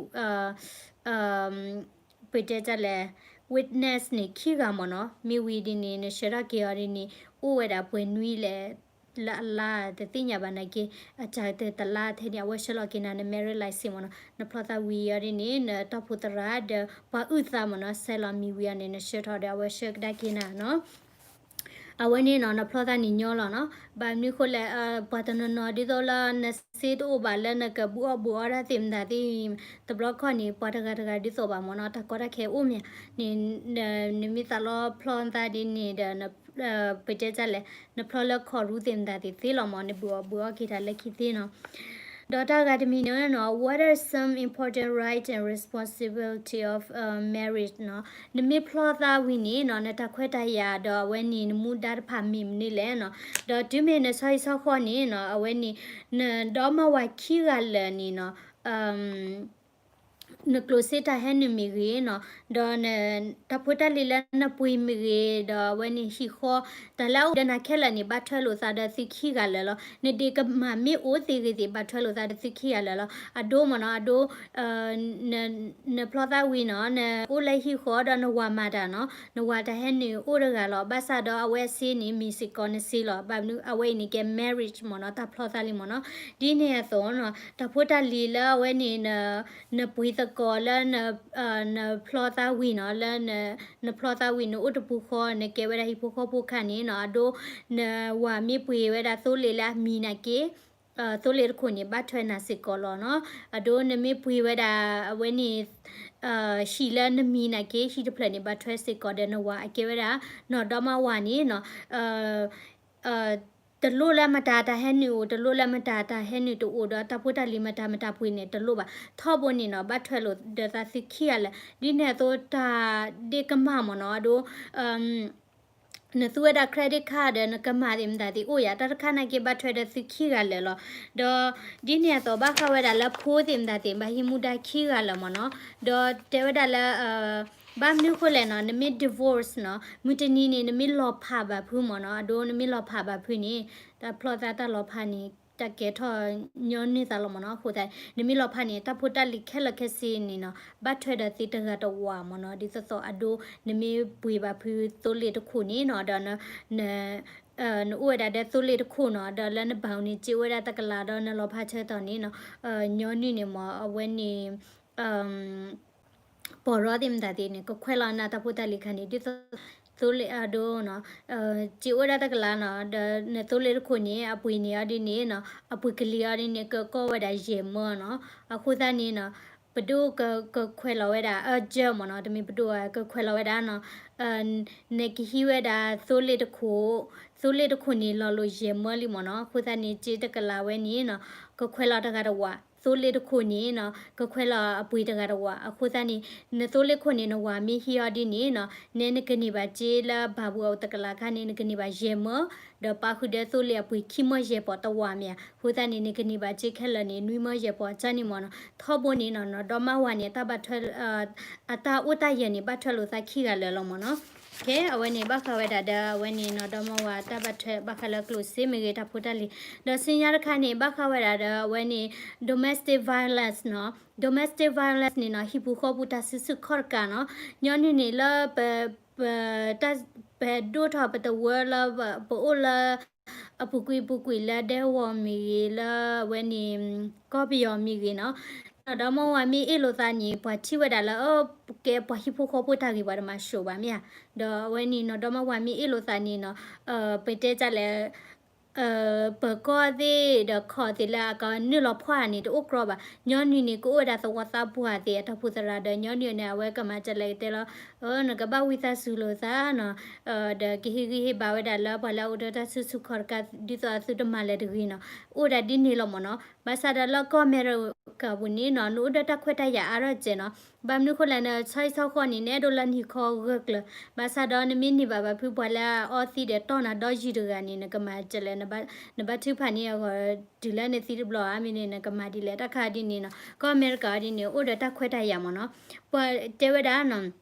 ပတဲတၢ်လဲၣ် witness န့ၣ် ခံဂၤမ့ၢ်နီၤ မ့ၢ်ဝံၤဒ်န့ၣ် နဆှၢထီၣ်က့ၤအီၤဒ်န့ၣ် အိၣ်ဝဲဒၣ်ပှဲၤနွံလဲၣ် လၢအလါတသ့ၣ်ညါဘၣ်နာ်က့ အတၢ်တလါထဲန့ၣ် အဝဲဆှၢလီၤက့ၤနၤ န marriage license မ့ၢ်နီၤ နဖျီသးဝံၤအီၤဒ်န့ၣ် နတၢ်အိၣ်ဖှိၣ်သရၣ်ဒီး ပှၤအုၣ်သးမ့ၢ်နီၤ ဆဲးလီၤမံၤဝံၤအီၤန့ၣ် နဆှၢထီၣ်ဒီး အဝဲဆှၢကဒါက့ၤနၤနီၤ အ အဝဲန့ၣ်နီၤ နဖျီသးန့ၣ်ညီလီၤနီၤ. ဘၣ်မနုၤဃိလဲၣ် ပှၤတနီၤနီၤဒ်သိးလၢနစ့တအိၣ်ဘၣ်လၢနကဘူးအီၣ်ဘူးအီတၢ်သ့ၣ်မတၤသ့ၣ် တဘျီခီၣ်န့ၣ် ပှၤတဂၤတဂၤဒ်သိးဘၣ်မ့ၢ်နီၤ တၢ်ကီတၢ်ခဲအိၣ်မ့ၢ်ဧါန့ၣ် နမ့ၢ်သးလီဖျီသးဒ်န့ၣ်ဒီး ပတဲတၢ်လဲၣ် နဖျီလၢခီၣ်ရူသ့ၣ်မတၤသ့ၣ်သ့လီၤမ့ၢ် နဘူးအီၣ်ဘူးအီက့ၤတၢ်လၢခံသ့နီၤ. ဒီးတၢ်ဂၤတမံၤန့ၣ်နီၤ what are some important rights and responsibility of a marriage နီၤ. နမ့ၢ်ဖျီသးဝံၤန့ၣ်နီၤ နတၢ်ခွဲးတၢ်ယာ်ဒီးအဝဲန့ၣ် နမူဒါတဖၣ်မ့ၢ်မနုၤလဲၣ်နီၤ. ဒီးတုၤမ့ၢ်နဆီဟံၣ်ဆီဃီန့ၣ်နီၤ အဝဲန့ၣ် နဒီမါဝၤခံဂၤလၢာ်န့ၣ်နီၤ နကျိၣ်စ့တၢ်ဟဲနုာ်မ့ၢ်ဂ့ၤနီၤ ဒီးန တၢ်ဖိတၢ်လံၤလၢနပှ့ၤမ့ၢ်ဂ့ၤ ဒီးအဝဲန့ၣ်ဟံၣ်ဃီ တၢ်လၢအအိၣ်ဒီးနၤခဲလၢာ်န့ၣ် ဘၣ်ထွဲလိာ်သးဒီးသုခံဂၤလၢာ်လီၤ. နဒ့ကမၢ်မ့ၢ်အိၣ်သ့ဂ့ၤသ့ၣ် ဘၣ်ထွဲလိာ်သးဒီးသုခံဂၤလၢာ်လီၤ. အဒိမ့ၢ်နီၤ အဒိ နဖျီသးဝံၤနီၤ နအိၣ်လၢဟံၣ်ဃီဒီးနဝၤမၤတၢ်နီၤ နဝၤတၢ်ဟဲနုာ်အိၣ်တဂၤလီၤ. ဘၣ်ဆၣ်ဒီးအဝဲအစ့န့ၣ် မ့ၢ်စ့ၢ်ကီးနစ့လီၤ. ဘၣ်မနုၤ အဝဲအံၤန့ၣ်ကဲ marriage မ့ၢ်နီၤ တၢ်ဖျီသးလံမ့ၢ်နီၤ. ဒ်န့ၣ်အသိးနီၤ တၢ်ဖိတၢ်လံၤလၢအဝဲန့ၣ် နပှ့ၤသကိးလၢ နဖျီသးဝံၤနီၤ လၢ နဖျီသးဝံၤ နအိၣ်တပူၤဃီ နကဲဝဲဒၣ်ဟံၣ်ဖိဃီဖိခါန့ၣ်နီၤ အဒိ နဝၤမ့ၢ်ပှ့ၤဝဲဒၣ်သိလ့ၣ်လၢအမံၤနာ်က့ သိလ့ၣ်တခိၣ်န့ၣ် ဘၣ်ထွဲနၤစ့ၢ်ကီးလီၤနီၤ. အဒိ နမ့ၢ်ပှ့ၤဝဲဒၣ်အဝဲန့ၣ် ဟံၣ်လၢနမံၤနာ်က့ ဟံၣ်တဖျၢၣ်န့ၣ် ဘၣ်ထွဲစ့ၢ်ကီးဒီးနဝၤ အကဲဝဲဒၣ် နီၢ်ဒီမါဝၤန့ၣ်နီၤ တလိၣ်လၢမတၤတၢ်ဟဲနုာ်အိၣ် တလိၣ်လၢမတၤတၢ်ဟဲနုာ်တအိၣ်ဒီး တၢ်ဖိတၢ်လံၤမတၤမတၤပှ့ၤန့ၣ် တလိၣ်ဘၣ်. ထီဘိန့ၣ်နီၤ ဘၣ်ထွဲလိာ်ဒီးသးသုခံဂၤလၢာ်. ဒ်န့ၣ်အသိးတၢ်ဒ့ကမၢ်မ့ၢ်နီၤ အဒိ နသူဝဲဒၣ် credit card ဒီးနကမၢ်သ့ၣ်မတၤသ့ၣ်အိၣ်ယၤ တၢ်တခါနာ်က့ဘၣ်ထွဲဒီးသုခံဂၤလၢာ်လီၤ. ဒီးဒ်န့ၣ်အသိးဘၣ်ဃးဝဲဒၣ်လၢဖိသ့ၣ်မတၤသ့ၣ် ဘၣ်ဟံးမူဒါခံဂၤလၢာ်မ့ၢ်နီၤ. ဒီးတဲဝဲဒၣ်လၢ ဘၣ်မနုၤဃိလဲၣ်နီၤ နမ့ၢ် divorce နီၤ မုၢ်တနံၤန့ၣ် နမ့ၢ်လီၤဖးဘၣ်ဖုးမ့ၢ်နီၤ အဒိ နမ့ၢ်လီၤဖးဘၣ်ဖုးန့ၣ် တၢ်ဖျီသးတၢ်လီၤဖးန့ၣ် တၢ်ကဲထီၣ်ညီနုၢ်သးလီၤမ့ၢ်နီၤ. အဃိသတး နမ့ၢ်လီၤဖးန့ၣ် တၢ်ဖိတၢ်လံၤခဲလၢာ်ခဲဆ့န့ၣ်နီၤ ဘၣ်ထွဲဒီးသုတဂၤတဝၤမ့ၢ်နီၤ. ဒ်သိးသိးအဒိ နမ့ၢ်ပှ့ၤဘၣ်ဖုးသိလ့ၣ်တခိၣ်န့ၣ်နီၤ ဒီး နအိၣ်ဝဲဒၣ်ဒီးသိလ့ၣ်တခိၣ်နီၤ ဒီးလၢနဘၣ်န့ၣ် စ့အိၣ်ဝဲဒၣ်တကလးဒီးနလီၤဖးဆၢကတီၢ်န့ၣ်နီၤ ညီနုၢ်န့ၣ်မ့ၢ် အဝဲန့ၣ် ပီၢ်ရီသ့ၣ်မတၤသ့ၣ်န့ၣ် ကခွဲးလီၤနၤတၢ်ဖိတၢ်လံၤခါန့ၣ် ဒ်သိး သိလ့ၣ်အဒိနီၤ စ့အိၣ်ဝဲဒၣ်တကလးနီၤ ဒီးနသိလ့ၣ်တခိၣ်န့ၣ် အပှ့ၤန့ၢ်အီၤဒ်န့ၣ်နီၤ အပှ့ၤကလံၤအီၤဒ်န့ၣ် ကကီဝဲဒၣ်ယဲၢ်မၢနီၤ. အဃိသတးန့ၣ်နီၤ ပဒိၣ်ကခွဲးလီၤဝဲဒၣ် အကၢမ့ၢ်နီၤ တမ့ၢ်ပဒိၣ်ကခွဲးလီၤဝဲဒၣ်နီၤ နကဟံးဝဲဒၣ်သိလ့ၣ်တခိၣ် သိလ့ၣ်တခိၣ်န့ၣ် လီၤလိာ်ယဲၢ်မၢလံမ့ၢ်နီၤ. အဃိသတးန့ၣ် စ့တကလးဝဲန့ၣ်နီၤ ကခွဲးလီၤတဂၤတဝၤ သိလ့ၣ်တခိၣ်န့ၣ်နီၤ ကခွဲးလီၤအပှ့ၤတဂၤတဝၤ. အဃိသတးန့ၣ် နသိလ့ၣ်ခိၣ်န့ၣ် နဝၤမ့ၢ်ဟံးအီၤဒ်န့ၣ်နီၤ နဲနကန့ၢ်ဘၣ်စ့လၢဘၣ်ပူၤအတကလးခါန့ၣ် နကန့ၢ်ဘၣ်ယဲၢ်မၢ ဒီးပာ်ဃုာ်ဒီးသိလ့ၣ်အပှ့ၤခံမၢယဲၢ်ပီၢ်တဝၤမ့ၢ်ဧါ. အဃိသတးန့ၣ် နကန့ၢ်ဘၣ်စ့ခဲလၢာ်န့ၣ် နွံမၢယဲၢ်ပီၢ်အစၢန့ၣ်မ့ၢ်နီၤ. ထီဘိန့ၣ်နီၤ နီၢ်ဒီမါဝၤန့ၣ် အတၢ်ဘၣ်ထွဲ အတၢ်အိၣ်တၢ်ယၢၤန့ၣ် ဘၣ်ထွဲလိာ်သးခံဂၤလၢာ်လီၤမ့ၢ်နီၤ. ခဲ အဝဲန့ၣ် ဘၣ်ဃးဝဲဒၣ်ဒီး အဝဲန့ၣ် နီၢ်ဒီမါဝၤတၢ်ဘၣ်ထွဲ ဘၣ်ဃးလၢကျိၣ်စ့မ့ၢ်ဂ့ၤ တၢ်ဖိတၢ်လံၤ, ဒီးဆူညါတခါန့ၣ် ဘၣ်ဃးဝဲဒၣ်ဒီး အဝဲန့ၣ် domestic violence နီၤ. Domestic violence န့ၣ်နီၤ ဟံၣ်ပူၤဃီပူၤတၢ်စုဆူၣ်ခီၣ်တကးနီၤ. ညီနုၢ်န့ၣ်လၢပ ပ တၢ် ပဒိၣ်ထီၣ်ပတဝၢလၢ ပအိၣ်လၢ အပူၤကွံာ်ပူၤကွံာ်လၢဒဲကဝီၤမ့ၢ်ဂ့ၤ လၢအဝဲန့ၣ် ကီၢ်ပယီၤမ့ၢ်ဂ့ၤနီၤ, နီၢ်ဒီမါဝၤမ့ၢ်အ့ၣ်လိာ်သးန့ၣ် ပှၤထံၣ်ဝဲဒၣ်လၢ ကဲပှၤဟံၣ်ဖိဃီဖိတၢ်ဂ့ၢ် ပှၤတမၤၡိးဘၣ်မ့ၢ်ဧါ. ဒီးအဝဲန့ၣ် နီၢ်ဒီမါဝၤမ့ၢ်အ့ၣ်လိာ်သးန့ၣ်နီၤ ပတဲတၢ်လဲၣ် ပၢၤကီၢ်သ့ၣ်ဒီးခီၣ်သ့ၣ်လၢအကနုာ်လီၤဖှီၣ်န့ၣ် တအိၣ်ကြီဘၣ်. ညီနုၢ်န့ၣ် ကအိၣ်ဝဲဒၣ်သဝီသးပှၢ်သ့ၣ် အတၢ်ဖှူသရၣ်ဒီး ညီနုၢ်န့ၣ် အဝဲကမၤစၢၤလဲၤကတဲလီၤ နကဘၣ်ဝံသးစူၤလိာ်သးနီၤ, ဒီးကဟ့ၣ်ဂံၢ်ဟ့ၣ်ဘါဝဲဒၣ်လၢပှၤလၢအအိၣ်ဒီးတၢ်စုဆူၣ်ခီၣ်တကး ဒ်သိးအသုတမၤလၢၤတဂ့ၤနီၤ, အိၣ်ဒၣ်ဒ်န့ၣ်လီၤမ့ၢ်နီၤ. ဘၣ်ဆၣ်ဒီးလၢကီၢ်အမဲရကၤပူၤန့ၣ်နီၤ နအိၣ်ဒီးတၢ်ခွဲးတၢ်ယာ်အါထီၣ်စဲးနီၤ. ဘၣ်မနုၤဃိလဲၣ် နဆီဟံၣ်ဆီဃီန့ၣ် နအဲၣ်ဒိးလၢနဟံၣ်ခီဂၢၢ်ကျၢၤ, ဘၣ်ဆၣ်ဒီးနမ့ၢ်န့ၢ်ဘၣ်ဘၣ်ဖုပှၤလၢအအီသံးဒီးတီၢ်နၤဒီယုၢ်တဂၤန့ၣ် နကမၤစၢၤလဲၣ်, နဘၣ်ထုကဖၣ်န့ၢ်အဂီၢ် တုၤလၢနသံတဘျီဧါ မ့ၢ်န့ၣ် နကမၤဒ်လဲၣ်. တၢ်ခါဒ်န့ၣ်နီၤ ကီၢ်အမဲရကၤအီၤဒ်န့ၣ် အိၣ်ဒီးတၢ်ခွဲးတၢ်ယာ်မ့ၢ်နီၤ. ပှၤတဲဝဲဒၣ်နီၤ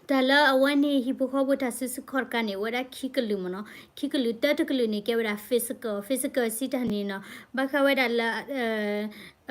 တၢ်လၢအဝဲန့ၣ် ဟံၣ်ဖိဃီဖိတၢ်စုဆူၣ်ခီၣ်တကးန့ၣ် အိၣ်ဝဲဒၣ်ခံကလုာ်မ့ၢ်နီၤ. ခံကလုာ်တၢတကလုာ်န့ၣ် ကဲဝဲဒၣ် physical, physical စံးတၢ်န့ၣ်နီၤ ဘၣ်ဃးဝဲဒၣ်လၢ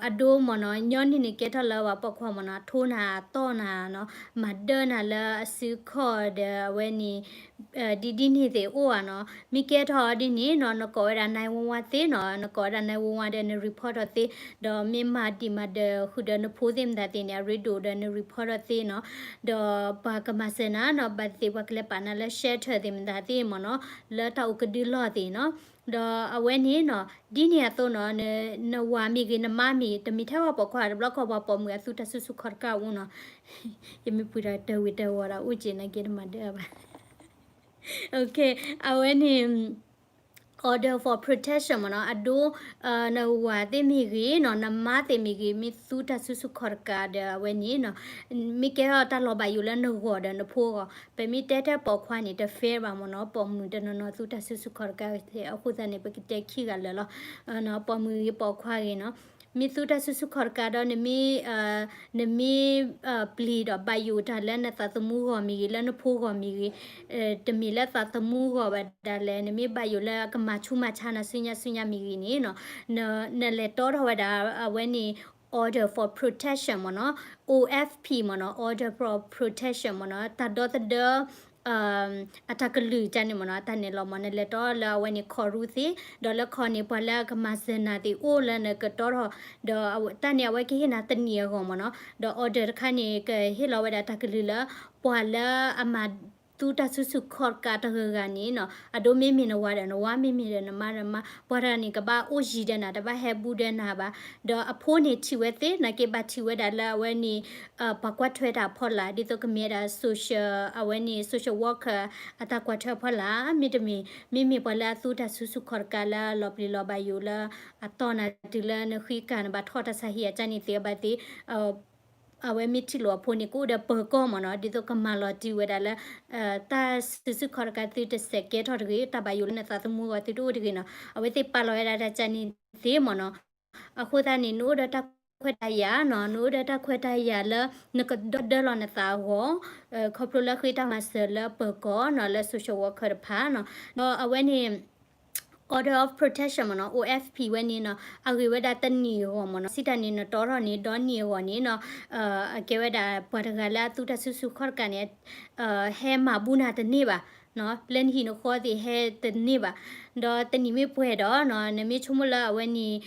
အဒိမ့ၢ်နီၤ ညီနုၢ်န့ၣ်ကဲထီၣ်လၢပှၤပိာ်ခွါမ့ၢ်နီၤ ထိနၤတီၢ်နၤနီၤ မၤဒၢနၤလၢအစုခီၣ်ဒီးအဝဲန့ၣ် ဒ်ဒ်န့ၣ်သ့ၣ်အိၣ်ဧါနီၤ မ့ၢ်ကဲထီၣ်ဒ်န့ၣ်နီၤ နကိးဝဲဒၣ် nine one one သ့နီၤ နကိးဝဲဒၣ် nine one one ဒီးန report ထီၣ်သ့ ဒီးမ့ၢ်မၤဒံးမၤဒၢးဃုာ်ဒီးနဖိသ့ၣ်မတၤသ့ၣ်န့ၣ် အရ့ဒိၣ်ဒီးန report ထီၣ်သ့နီၤ ဒီးပှၤကမၤစၢၤနၤနီၤ ဘၣ်သ့ၣ်ပှၤကလဲၤပာ်နၤလၢ shelter သ့ၣ်မတၤသ့ၣ်မ့ၢ်နီၤ လၢတၢ်အိၣ်ကဒုလီၢ်သ့ၣ်နီၤ ဒီးအဝဲန့ၣ်နီၤ ဒ်န့ၣ်အသိးနီၤ နဝၤမ့ၢ်ဂ့ၤ နမါမ့ၢ်ဂ့ၤ တမ့ၢ်ထဲပှၤပိာ်ခွါ တဘျီခီပှၤပိာ်မုၣ်အသုတၢ်စုဆူၣ်ခီၣ်တကးအူနီၤ ယမ့ၢ်ပှ့ၤဒီးတဝံၤတဝီၤဒီးအိၣ်က့ၤနာ်က့တမၤဒၢဘၣ် အဝဲန့ၣ် order for protection မ့ၢ်နီၤ အဒိ နဝၤသ့ၣ်မ့ၢ်ဂ့ၤနီၤ နမါသ့ၣ်မ့ၢ်ဂ့ၤ မ့ၢ်သူတၢ်စုဆူၣ်ခီၣ်တကးဒီးအဝဲန့ၣ်နီၤ မ့ၢ်ကဲထီၣ်တၢ်လီၤဘၣ်ယိၣ်လၢနဂီၢ်ဒီးနဖိအဂီၢ် ပမ့ၢ်တဲထဲပိာ်ခွါန့ၣ် တ fair ဘၣ်မ့ၢ်နီၤ ပိာ်မုၣ်တနီၤနီၤသူတၢ်စုဆူၣ်ခီၣ်တကး အဃိသတးန့ၣ် ပကတဲခံဂၤလၢာ်လီၤ ပိာ်မုၣ်ဂ့ၤပိာ်ခွါဂ့ၤနီၤ မ့ၢ်သူတၢ်စုဆူၣ်ခီၣ်တကးဒီး နမ့ၢ် နမ့ၢ် ပျံၤဒီးဘၣ်ယိၣ်တၢ်လၢနသးသမူဂီၢ်မ့ၢ်ဂ့ၤ လၢနဖိဂီၢ်မ့ၢ်ဂ့ၤ တမ့ၢ်လၢသးသမူဂီၢ်ဘၣ်ဒၣ်လဲာ် နမ့ၢ်ဘၣ်ယိၣ်လၢအကမၤဆူးမၤဆါနၤဆူညါဆူညါမ့ၢ်ဂ့ၤန့ၣ်နီၤ နလဲၤတီထီၣ်ဝဲဒၣ်အဝဲန့ၣ် order for protection မ့ၢ်နီၤ O F P မ့ၢ်နီၤ order for protection မ့ၢ်နီၤ တၢ်ဒီသဒၢ အတၢ်ကလုၢ်ကန့ၣ်မ့ၢ်နီၤ တၢ်န့ၣ်လီၤမ့ၢ် နလဲၤတီလၢအဝဲန့ၣ် court သ့ ဒီးလၢ court န့ၣ် ပှၤလၢအကမၤစၢၤနၤသ့ၣ်အိၣ်လၢနကတီထီၣ် ဒီးတၢ်န့ၣ်အဝဲကဟ့ၣ်နၤတနံၣ်အဂီၢ်မ့ၢ်နီၤ ဒီး order တခါန့ၣ် ကဟ့ၣ်လီၤဝဲဒၣ်တၢ်ကလုၢ်လၢ ပှၤလၢအမၤသူတၢ်စုဆူၣ်ခီၣ်တကးတဂၤဂၤန့ၣ်နီၤ အဒိမ့မ့ၢ်နဝၤဒီးနဝၤ မ့မ့ၢ်ဒီးနမါဒီးနမါ ပှၤတဂၤန့ၣ် ကဘၣ်အိၣ်ယံၤဒီးနၤ တဘၣ်ဟဲဘူးဒီးနၤဘၣ် ဒီးအဖိန့ၣ်ထံၣ်ဝဲသ့ နာ်က့ဘၣ်ထံၣ်ဝဲဒၣ်လၢအဝဲန့ၣ် ပှၤကွၢ်ထွဲတၢ်အဖီလာ် ဒ်သိးကမ့ၢ်ဝဲဒၣ် social အဝဲန့ၣ် social worker အတၢ်ကွၢ်ထွဲအဖီလာ် မ့တမ့ၢ် မ့မ့ၢ်ပှၤလၢအသူတၢ်စုဆူၣ်ခီၣ်တကးလၢအလီၤပျံၤလီၤဘၣ်ယိၣ်လၢ အတီၢ်နၤတုၤလၢနဃ့ကၤနဘၣ်ထီၣ်တၢ်ဆါဟံၣ်အကန့ၣ်သ့အဘၣ်သ့ အဝဲမ့ၢ်ထံၣ်လိာ်အဖိန့ၣ် ကအိၣ်ဒီးပၢၤကီၢ်မ့ၢ်နီၤ ဒ်သိးကမၤလီၤတံၢ်ဝဲဒၣ်လၢ တၢ်စုဆူၣ်ခီၣ်တကးသုတစဲးကဲထီၣ်တဂ့ၤ တၢ်ဘၣ်ယိၣ်လၢနသးသမူအဂီၢ်သုတအိၣ်တဂ့ၤနီၤ အဝဲသ့ၣ်ပာ်လီၤဝဲဒၣ်တၢ်ကန့ၣ်သ့မ့ၢ်နီၤ အဃိသတးန့ၣ် နအိၣ်ဒီးတၢ်ခွဲးတၢ်ယာ်နီၤ နအိၣ်ဒီးတၢ်ခွဲးတၢ်ယာ်လၢ နကဒီဒၢလီၤနသးအဂီၢ် ခီဖျိလၢဃ့တၢ်မၤစၢၤလၢပၢၤကီၢ်နီၤ လၢ social worker တဖၣ်နီၤ ဒီးအဝဲန့ၣ် Order of Protection မ့ၢ်နီၤ O F P ဝဲန့ၣ်နီၤ အဂ့ၤဝဲဒၣ်တနံၣ်အဂီၢ်မ့ၢ်နီၤ စံးတၢ်န့ၣ် နတီထီၣ်န့ၣ် ဒီနံၣ်အဂီၢ်န့ၣ်နီၤ အကဲဝဲဒၣ်ပှၤတဂၤလၢအသူတၢ်စုဆူၣ်ခီၣ်တကးန့ၣ် ဟဲမၤဘူးနၤတန့ၢ်ဘၣ် လၢနဟံၣ်နဃီသ့ၣ်ဟဲတန့ၢ်ဘၣ် ဒီးတနံၣ်မ့ၢ်ပှဲၤဒီးနီၤ နမ့ၢ်ဆိကမိၣ်လၢအဝဲန့ၣ်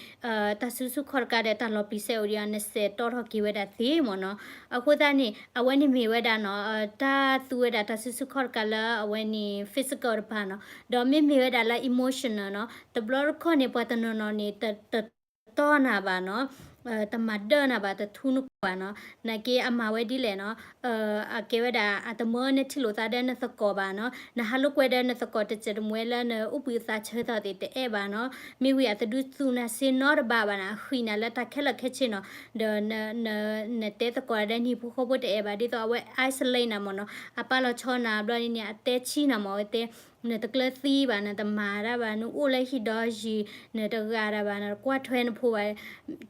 တၢ်စုဆူၣ်ခီၣ်တကးဒီးတၢ်လီၤပျံၤစဲအိၣ်ဒီး နစဲးတီထီၣ်က့ၤဝဲဒၣ်သ့မ့ၢ်နီၤ အဃိသတးန့ၣ် အဝဲန့ၣ်မ့ၢ်ဝဲဒၣ်နီၤ တၢ်သူဝဲဒၣ်တၢ်စုဆူၣ်ခီၣ်တကးလၢအဝဲန့ၣ် physical တဖၣ်နီၤ ဒီးမ့မ့ၢ်ဝဲဒၣ်လၢ emotional နီၤ တဘျီတခီၣ်န့ၣ် ပှၤတနီၤနီၤန့ၣ် တ တတီနၤဘၣ်နီၤ တမၤဒၢနၤဘၣ် တထူနကိၢ်ဘၣ်နီၤ နာ်က့အမၤဝဲဒ်လဲၣ်နီၤ အကဲဝဲဒၣ် အတမၢနထံၣ်လိာ်သးဒီးနသကိးဘၣ်နီၤ နဟးလိာ်ကွဲဒီးနသကိးတစဲးတမှဲလၢနအိၣ်ဘှံးအသးဆၢထီၣ်သ့ၣ်တအဲၣ်ဘၣ်နီၤ မ့ၢ်ဝံၤအတဒုးသူနၤစ့နီတဘ့ၣ်ဘၣ်နီၤ အဃံနၤလၢတၢ်ခဲလၢာ်ခဲဆ့နီၤ ဒီး နတဲသကိးဒီးနဟံၣ်ဖိဃီဖိတအဲၣ်ဘၣ် ဒ်သိးအဝဲ isolate နၤမ့ၢ်နီၤ အပာ်လီၤဆီနၤဘျီဒ်န့ၣ် အတဲဆံနၤမ့ၢ်ဝဲတဲ နတကျၢၤသံဘၣ် နတမၤတၢ်ဘၣ် နအိၣ်လၢဟံၣ်ဒီယံၤ နတဂၤတၢ်ဘၣ် နတကွၢ်ထွဲနဖိဘၣ်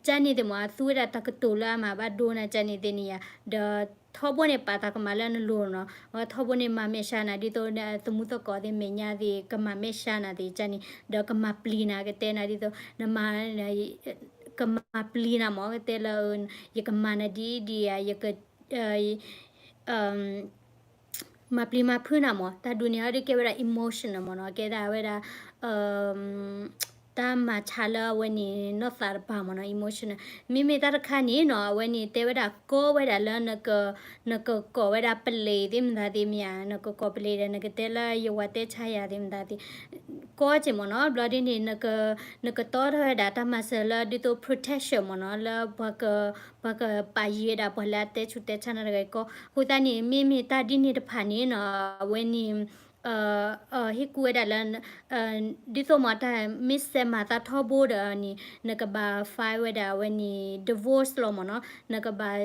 ကန့ၣ်သ့ၣ်မ့ၢ် အသူဝဲဒၣ်တၢ်ကတိၤလၢအမၤဘၣ်ဒိနၤကန့ၣ်သ့ၣ်န့ၣ်ယါ ဒီးထီဘိန့ၣ်ပာ်တၢ်ကမၣ်လၢနလိၤနီၤ ထီဘိန့ၣ်မၤမဲာ်ဆှးနၤ ဒ်သိးသမူသကိးသ့ၣ်မဲာ်ညါသ့ၣ် ကမၤမဲာ်ဆှးနၤသ့ၣ်ကန့ၣ် ဒီးကမၤပျံၤနၤ ကတဲနၤဒ်သိး နမၤ ကမၤပျံၤနၤမ့ၢ် ကတဲလၢ ယကမၤနၤဒ်ဒ်ယါ ယက မၤပျံၤမၤဖုးနၤမ့ၢ် တၢ်ဒုးန့ၣ်ဟီဒုးကဲဝဲဒၣ် emotional မ့ၢ်နီၤ ကဲဒၣ်ဝဲဒၣ် တၢ်မၤဆါလၢအဝဲန့ၣ် နီၢ်သးတပၤမ့ၢ်နီၤ emotional မ့မ့ၢ်တၢ်တခါန့ၣ်နီၤ အဝဲန့ၣ်တဲဝဲဒၣ်ကီဝဲဒၣ်လၢ နကကိးဝဲဒၣ်ပလံၤသ့ၣ်မတၤသ့ၣ်မ့ၢ်ဧါ နကကိးပလံၤဒီး နကတဲလၢယဝၤတဲဆါယၤသ့ၣ်မတၤသ့ၣ် ကီက့ၤမ့ၢ်နီၤ ဘျီဒ်န့ၣ် နကတီထီၣ်ဝဲဒၣ်တၢ်မၤစၢၤလၢဒ်သိး protection မ့ၢ်နီၤ လၢ ပှၤကပာ်ယံၤဝဲဒၣ်ပှၤလၢအတဲဆူးတဲဆါနၤတဂၤအံၤကီ အဃိသတးန့ၣ် မ့မ့ၢ်တၢ်ဒ်န့ၣ်တဖၣ်န့ၣ်နီၤ အဝဲန့ၣ် ဟ့ၣ်ကူၣ်ဝဲဒၣ်လၢ ဒ်သိးမ့ၢ်တၢ်မ့ၢ်စဲးမၤသးထီဘိဒီးန့ၣ် နကဘၣ် file ဝဲဒၣ်အဝဲန့ၣ် divorce လီၤမ့ၢ်နီၤ နကဘၣ်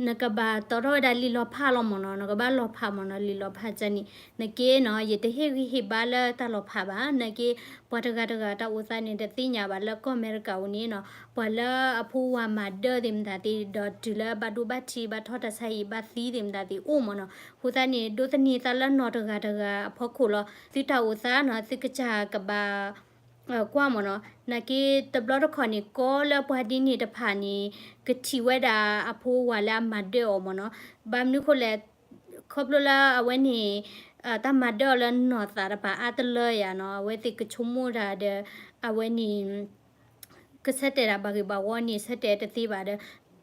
နကဘၣ်တီထီၣ်ဝဲဒၣ်လံာ်လီၤဖးလီၤမ့ၢ်နီၤ နကဘၣ်လီၤဖးမ့ၢ်နီၤ လံာ်လီၤဖးကန့ၣ် နက့နီၤ ယတဟ့ၣ်ဂံၢ်ဟ့ၣ်ဘါလၢတၢ်လီၤဖးဘၣ် နက့ ပှၤတဂၤတဂၤတၢ်အိၣ်သးန့ၣ် တသ့ၣ်ညါဘၣ်လၢကီၢ်အမဲရကၤအံၤန့ၣ်နီၤ ပှၤလၢအဖိဝၤမၤဒၢသ့ၣ်မတၤသ့ၣ် ဒီးတုၤလၢဘၣ်ဒိဘၣ်ထံး ဘၣ်ထီၣ်တၢ်ဆါဟံၣ် ဘၣ်သံသ့ၣ်မတၤသ့ၣ်အိၣ်မ့ၢ်နီၤ အဃိသတးန့ၣ် ဒိးသန့ၤသးလၢနီၢ်တဂၤတဂၤအဖီခိၣ်လီၤ သုတၢ်အိၣ်သးနီၤ သုကစၢ်ကဘၣ် ကွၢ်မ့ၢ်နီၤ, နာ်က့တဘျီတခီၣ်န့ၣ် ကီလၢပှၤဒ်န့ၣ်တဖၣ်န့ၣ် ကထံၣ်ဝဲဒၣ်အဖိဝၤလၢအမၤဒၢအီၤမ့ၢ်နီၤ. ဘၣ်မနုၤဃိလဲၣ်, ခီဖျိလၢအဝဲန့ၣ် တၢ်မၤဒၢအီၤလၢနီၢ်သးတဖၣ်အါတလၢယၤနီၤ, အဝဲသ့ၣ်ကဆိကမိၣ်တၢ်ဒီး အဝဲန့ၣ် ကဆၢတဲာ်တၢ်ဘၣ်ဂ့ၢ်ဘၣ်ဝီန့ၣ် ဆၢတဲာ်တသ့ဘၣ်ဒီး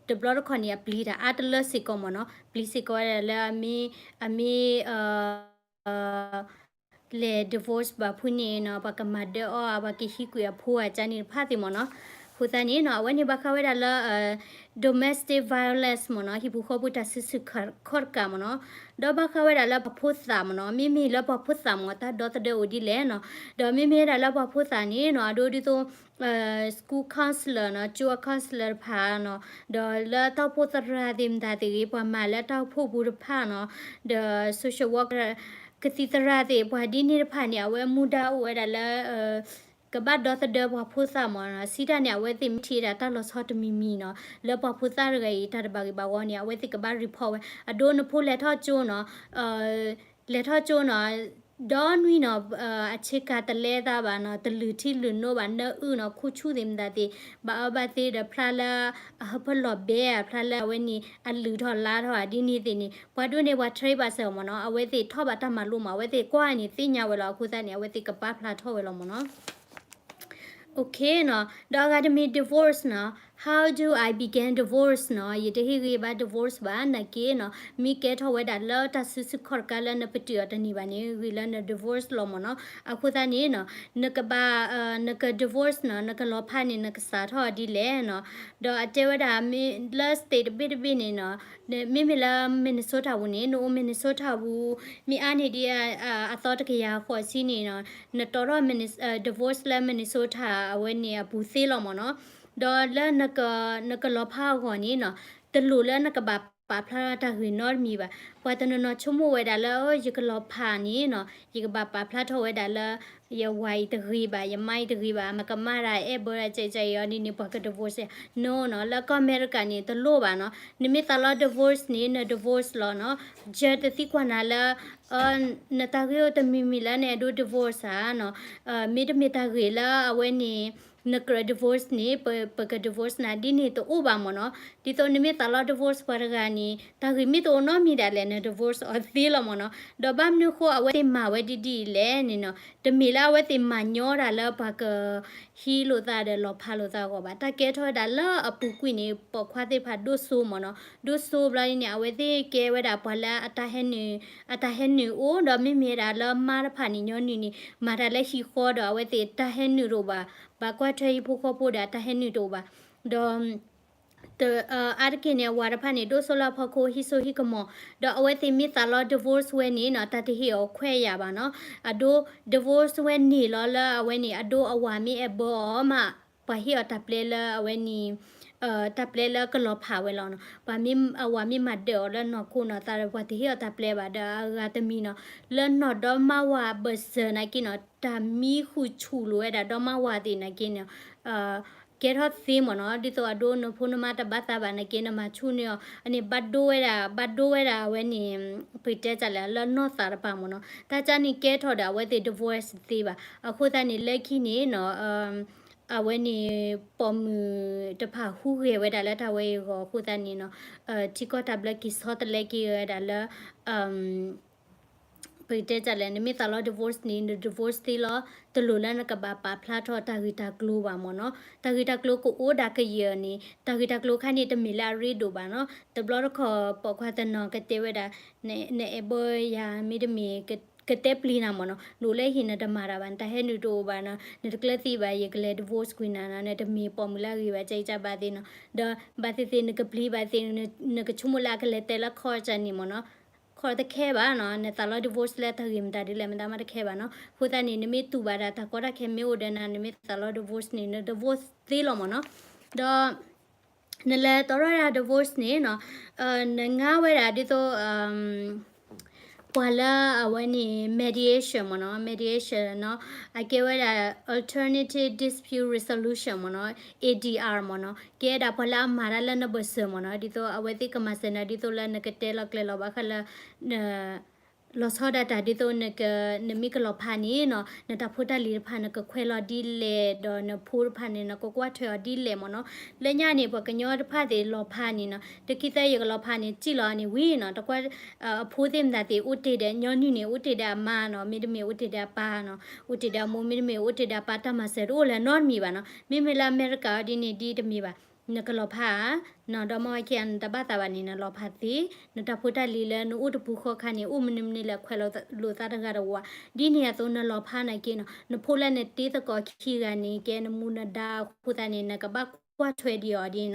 တဘျီတခီၣ်န့ၣ် အပျံၤတၢ်အါတလၢစ့ၢ်ကီးမ့ၢ်နီၤ, ပျံၤစ့ၢ်ကီးဝဲဒၣ်လၢအမ့ၢ် အမ့ၢ် လဲၤ divorce ဘၣ်ဖုန့ၣ်နီၤ, ပှၤကမၤဒၢအီၤ ပှၤကဟံးကွံာ်အဖိအကၢန့ၣ်တဖၣ်သ့ၣ်မ့ၢ်နီၤ. အဃိသတးန့ၣ်နီၤ အဝဲန့ၣ်ဘၣ်ဃးဝဲဒၣ်လၢ domestic violence မ့ၢ်နီၤ, ဟံၣ်ပူၤဃီပူၤတၢ်စုဆူၣ်ခီၣ်တကးမ့ၢ်နီၤ. ဒီးဘၣ်ဃးဝဲဒၣ်လၢပှၤဖိသၣ်မ့ၢ်နီၤ, မ့မ့ၢ်လၢပှၤဖိသၣ်မ့ၢ် တၢ်ဒီသဒၢအိၣ်ဒ်လဲၣ်နီၤ. ဒီးမ့မ့ၢ်ဝဲဒၣ်လၢပှၤဖိသၣ်န့ၣ်နီၤ အဒိဒ်သိး school counselor နီၤ, ကၠိအ counselor တဖၣ်နီၤ, ဒီးလၢတၢ်အိၣ်ဖှိၣ်သရၣ်သ့ၣ်မတၤသ့ၣ်ဂ့ၤ, ပှၤမၤလၢတၢ်အိၣ်ဖှိၣ်ပူၤတဖၣ်နီၤ, ဒီး social worker ကသံၣ်သရၣ်သ့ၣ် ပှၤဒ်န့ၣ်တဖၣ်န့ၣ် အဝဲမူဒါအိၣ်ဝဲဒၣ်လၢ ကဘၣ်ဒီသဒၢပှၤဖိသၣ်မ့ၢ်နီၤ. စံးတၢ်န့ၣ် အဝဲသ့ၣ်မ့ၢ်ထံၣ်ဝဲဒၣ်တၢ်လီၤဆီတမံၤမံၤနီၤ, လၢပှၤဖိသၣ်တဂၤအံၤ တၢ်တဘၣ်ဂ့ၢ်ဘၣ်ဝီန့ၣ် အဝဲသ့ၣ်ကဘၣ် report ဝဲ. အဒိနဖိလဲၤထီၣ်ကၠိနီၤ, လဲၤထီၣ်ကၠိနီၤ, ဒီနွံနီၤ, အဆ့ကၤတလဲသးဘၣ်နီၤ, တလုၢ်ထံလုၢ်နိဘၣ်, နၢအုၣ်နီၤ, ခိၣ်ဆူၣ်သ့ၣ်မတၤသ့ၣ် ဘၣ်အၢဘၣ်သီဒီး ဖျါလၢအဟၢဖၢလီၤဘဲဧါ, ဖျါလၢအဝဲန့ၣ် အလုၢ်ထီၣ်လါထီၣ်ဧါ, ဒ်န့ၣ်သ့ၣ်န့ၣ် ပှၤဒိၣ်န့ၢ်ပှၤ trace ဘၣ်စၢၤမ့ၢ်နီၤ, အဝဲသ့ၣ်ထီၣ်ဘၣ်တၢ်မၤလိမး, အဝဲသ့ၣ်ကွၢ်န့ၣ်သ့ၣ်ညါဝဲလီၤ. အဃိသတးန့ၣ် အဝဲသ့ၣ်ကပာ်ဖျါထီၣ်ဝဲလီၤမ့ၢ်နီၤ. Okay နီၤ, ဒီးအဂၤတမံၤ divorce နီၤ, how do I begin divorce နီၤ, ယတဟ့ၣ်ဂံၢ်ဘါ divorce ဘၣ်, နာ်က့နီၤ, မ့ၢ်ကဲထီၣ်ဝဲဒၣ်လၢတၢ်စုဆူၣ်ခီၣ်တကးလၢနပတုာ်အီၤတန့ၢ်ဘၣ်န့ၣ် ဂ့ၤလၢန divorce လီၤမ့ၢ်နီၤ. အဃိသတးန့ၣ်နီၤ, နကဘၣ်, နက divorce နီၤ, နကလီၤဖးန့ၣ် နကစးထီၣ်ဒ်လဲၣ်နီၤ. ဒီးအတဲဝဲဒၣ် လၢ state တဘ့ၣ်တဘ့ၣ်န့ၣ်နီၤ, မ့မ့ၢ်လၢ Minnesota ပူၤန့ၣ်, နအိၣ် Minnesota ပူၤ မ့ၢ်အါန့ၢ်ဒ်အသီတကယၤဃိးဆံန့ၣ်နီၤ, နတီထီၣ် divorce လၢ Minnesota အဝဲန့ၣ်အပူၤသ့လီၤမ့ၢ်နီၤ. ဒီးလၢ နကလီၤဖးအဂီၢ်န့ၣ်နီၤ, တလိၣ်လၢနကဘၣ်ပာ်ဖျါတၢ်ဂ့ၢ်နီတမံၤဘၣ်. ပှၤတနီၤနီၤဆိကမိၣ်ဝဲဒၣ်လၢ ယကလီၤဖးန့ၣ်နီၤ, ယကဘၣ်ပာ်ဖျါထီၣ်ဝဲဒၣ်လၢ ယဝၤအံၤတဂ့ၤဘၣ်, ယမါအံၤတဂ့ၤဘၣ်, မကမၣ်တၢ် အဲၣ်ဘၢတၢ် ကဲကဲအံၤအီၤဒ်န့ၣ် ပှၤက divorce နီၤနီၤ. လၢကီၢ်အမဲရကၤန့ၣ် တလိၣ်ဘၣ်နီၤ, နမ့ၢ်သးလီ divorce န့ၣ် န divorce လီၤနီၤ. judge တသံကွၢ်နၤလၢ နတၢ်ဂ့ၢ်အိၣ်တမံၤမံၤလၢနအဲၣ်ဒိး divorce ဧါနီၤ, မ့တမ့ၢ်တၢ်ဂ့ၢ်လၢအဝဲန့ၣ် နကြၢး divorce န့ၣ် ပက divorce နၤဒ်န့ၣ်တအိၣ်ဘၣ်မ့ၢ်နီၤ. ဒ်သိးနမ့ၢ်သးလီ divorce ပှၤတဂၤန့ၣ် တၢ်ဂ့ၢ်မ့ၢ်တအိၣ်နီတမံၤဒၣ်လဲာ် န divorce အီၤသ့လီၤမ့ၢ်နီၤ. ဒီးဘၣ်မနုၤဃိအဝဲသ့ၣ်မၤဝဲဒ်ဒ်အံၤလဲၣ်န့ၣ်နီၤ, တမ့ၢ်လၢအဝဲသ့ၣ်မၤညီတၢ်လၢပှၤက ဟံးလိာ်သးဒီးလီၤဖးလိာ်သးအဂီၢ်ဘၣ်. တၢ်ကဲထီၣ်ဝဲဒၣ်လၢအပူၤကွံာ်န့ၣ် ပိာ်ခွါသ့ၣ်တဖၣ်ဒိၣ်စိမ့ၢ်နီၤ, ဒိၣ်စိဘျီဒ်န့ၣ် အဝဲသ့ၣ်ကဲဝဲဒၣ်ပှၤလၢအတၢ်ဟဲနုာ်, အတၢ်ဟဲနုာ်အိၣ်ဒီး မ့မ့ၢ်ဝဲဒၣ်လၢမါတဖၣ်န့ၣ် ညီနုၢ်န့ၣ် မၤတၢ်လၢဟံၣ်ဃီဒီးအဝဲသ့ၣ်တၢ်ဟဲနုာ်တအိၣ်ဘၣ်, ဘၣ်ကွၢ်ထွဲဟံၣ်ဖိဃီဖိဒီးအတၢ်ဟဲနုာ်တအိၣ်ဘၣ်. ဒီး အါတက့ၢ်န့ၣ် အဝၤတဖၣ်န့ၣ် ဒိၣ်စိလၢအဖီခိၣ် ဟံးစိဟံးကမီၤ, ဒီးအဝဲသ့ၣ်မ့ၢ်သးလီ divorce ဝဲန့ၣ်နီၤ တၢ်တဟ့ၣ်အီၤခွဲးယာ်ဘၣ်နီၤ, အဒိ divorce ဝဲန့ၣ်လီၤလၢအဝဲန့ၣ် အဒိအဝၤမ့ၢ်အဲၣ်ဘၢအီၤမး ပှၤဟ့ၣ်အီၤတၢ်ပျဲလၢအဝဲန့ၣ် တၢ်ပျဲလၢကလီၤဖးဝဲလီၤနီၤ. ပှၤမ့ၢ်အဝၤမ့ၢ်မၤဒၢးအီၤလၢနီၢ်ခိနီၤသးဒီး ပှၤတဟ့ၣ်အီၤတၢ်ပျဲဘၣ်ဒီး အဂၤတမံၤနီၤ လၢနီၢ်ဒီမါဝၤဘၢၣ်စၢၤနာ်က့နီၤ တၢ်မံဃုာ်ဆူၣ်လိာ်ဝဲဒၣ်ဒီမါဝၤသ့ၣ်နာ်က့န့ၣ် ကဲထီၣ်သ့မ့ၢ်နီၤ, ဒ်သိးအဒိနဖိနမါတဘၣ်သးဘၣ်နာ်က့ နမၤဆူၣ်န့ၢ်အီၤ အန့ၣ်ဘၣ်ဒိဝဲဒၣ် ဘၣ်ဒိဝဲဒၣ်အဝဲန့ၣ် ပတဲတၢ်လဲၣ် လၢနီၢ်သးတပၤမ့ၢ်နီၤ, တၢ်ကၢ်န့ၣ်ကဲထီၣ်ဒီးအဝဲသ့ၣ် divorce သ့ဘၣ်. အဃိသတးန့ၣ် လၢခံန့ၣ်နီၤ အဝဲန့ၣ် ပိာ်မုၣ်တဖၣ်ဟူးဂဲၤဝဲဒၣ်လၢတၢ်ဝဲအံၤအဂီၢ် အဃိသတးန့ၣ်နီၤ ထံကီၢ်တၢ်ဘျၢက့ၤဆီတလဲက့ၤဝဲဒၣ်လၢ ပတဲတၢ်လဲၣ် နမ့ၢ်သးလီ divorce န့ၣ် န divorce သ့လီၤ, တလိၣ်လၢနကဘၣ်ပာ်ဖျါထီၣ်တၢ်ဂ့ၢ်တၢ်ကျိၤဘၣ်မ့ၢ်နီၤ. တၢ်ဂ့ၢ်တၢ်ကျိၤကအိၣ်ဒၣ်ကယၢၤန့ၣ် တၢ်ဂ့ၢ်တၢ်ကျိၤခါန့ၣ် တမ့ၢ်လၢအရ့ဒိၣ်ဘၣ်နီၤ. တဘျီတခီၣ်ပိာ်ခွါတနီၤကတဲဝဲဒၣ် နအဲၣ်ဘၢယၤမ့တမ့ၢ် ကတဲပျံၤနၤမ့ၢ်နီၤ, လိၣ်လၢဟံၣ်နတမၤတၢ်ဘၣ်, နတၢ်ဟဲနုာ်တအိၣ်ဘၣ်နီၤ, နတကျၢၤသံဘၣ် ယကလဲၤ divorce ကွံာ်နၤနီၤ, နတမ့ၢ်ပိာ်မုၣ်လၢအဂ့ၤဘၣ် ကဲကဲဘၣ်သ့ၣ်နီၤ, ဒီးဘၣ်သ့ၣ်သ့ၣ် နကပျံၤဘၣ်သ့ၣ် နကဆိကမိၣ်လၢအကလဲၤတဲလၢ court န့ၣ်မ့ၢ်နီၤ, court တခဲဘၣ်နီၤ, နသးလီ divorce လၢတၢ်ဂ့ၢ်မတၤဒ်လဲၣ်မတၤမးတခဲဘၣ်နီၤ. အဃိသတးန့ၣ် နမ့ၢ်တူၢ်ဘၣ်ဒၣ်တၢ်ကီတၢ်ခဲမ့ၢ်အိၣ်ဒီးနၤ နမ့ၢ်သးလီ divorce န့ၣ် န divorce သ့လီၤမ့ၢ်နီၤ. ဒီး နလဲၤတီထီၣ်ဒၣ် divorce န့ၣ်နီၤ, နငါဝဲဒၣ်ဒ်သိး ပှၤလၢအဝဲန့ၣ် mediation မ့ၢ်နီၤ, mediation နီၤ, အကဲဝဲဒၣ် alternative dispute resolution မ့ၢ်နီၤ, A D R မ့ၢ်နီၤ, ကဲဒၣ်ပှၤလၢအမၤတၢ်လၢနဘၢၣ်စၢၤမ့ၢ်နီၤ, ဒ်သိးအဝဲသ့ၣ်ကမၤစၢၤနၤ ဒ်သိးလၢနကတဲလီၤကျဲၤလီၤဘၣ်ဃးလၢ န လီၤဆီဒၣ်တၢ်ဒ်သိး နမ့ၢ်ကလီၤဖးန့ၣ်နီၤ နတၢ်ဖိတၢ်လံၤတဖၣ် နကခွဲးလီၤဒ်လဲၣ် ဒီးနဖိတဖၣ်န့ၣ် နကကွၢ်ထွဲအီၤဒ်လဲၣ်မ့ၢ်နီၤ. လၢညါန့ၣ် ပှၤကညီတဖၣ်သ့ၣ်လီၤဖးန့ၣ်နီၤ တခံသၢယကလီၤဖးန့ၣ် စံၣ်လီၤန့ၣ်ဝံၤနီၤ တကွၢ် အဖိသ့ၣ်မတၤသ့ၣ် အိၣ်တ့ၢ်ဒီး ညီနုၢ်န့ၣ် အိၣ်တ့ၢ်ဒီးအမါနီၤ မ့တမ့ၢ်အိၣ်တ့ၢ်ဒီးအပၢ်နီၤ အိၣ်တ့ၢ်ဒီးအမိၢ် မ့တမ့ၢ်အိၣ်တ့ၢ်ဒီးအပၢ် တၢ်မၤစၢၤတအိၣ်လၢၤနီတမံၤဘၣ်နီၤ. မ့မ့ၢ်လၢအမဲရကၤအီၤဒ်န့ၣ် ဒ်တမံၤဘၣ် နကလီၤဖးဧါ နီၤ ဒီမါဝၤခံဂၤ နတဘၣ်သးဘၣ်န့ၣ် နလီၤဖးသ့ နတၢ်ဖိတၢ်လံၤလၢနအိၣ်တပူၤဃီခါန့ၣ် အိၣ်မနုၤမနုၤလဲၣ် ခွဲးလိာ်သးတဂၤတဝး ဒ်န့ၣ်အသိး နလီၤဖးနာ်က့နီၤ နဖိလၢနတ့သကိးခံဂၤန့ၣ် ကဲနမူနဒါအဃိသတးန့ၣ် နကဘၣ်ကွၢ်ထွဲဒံးအီၤဒ်နီၤ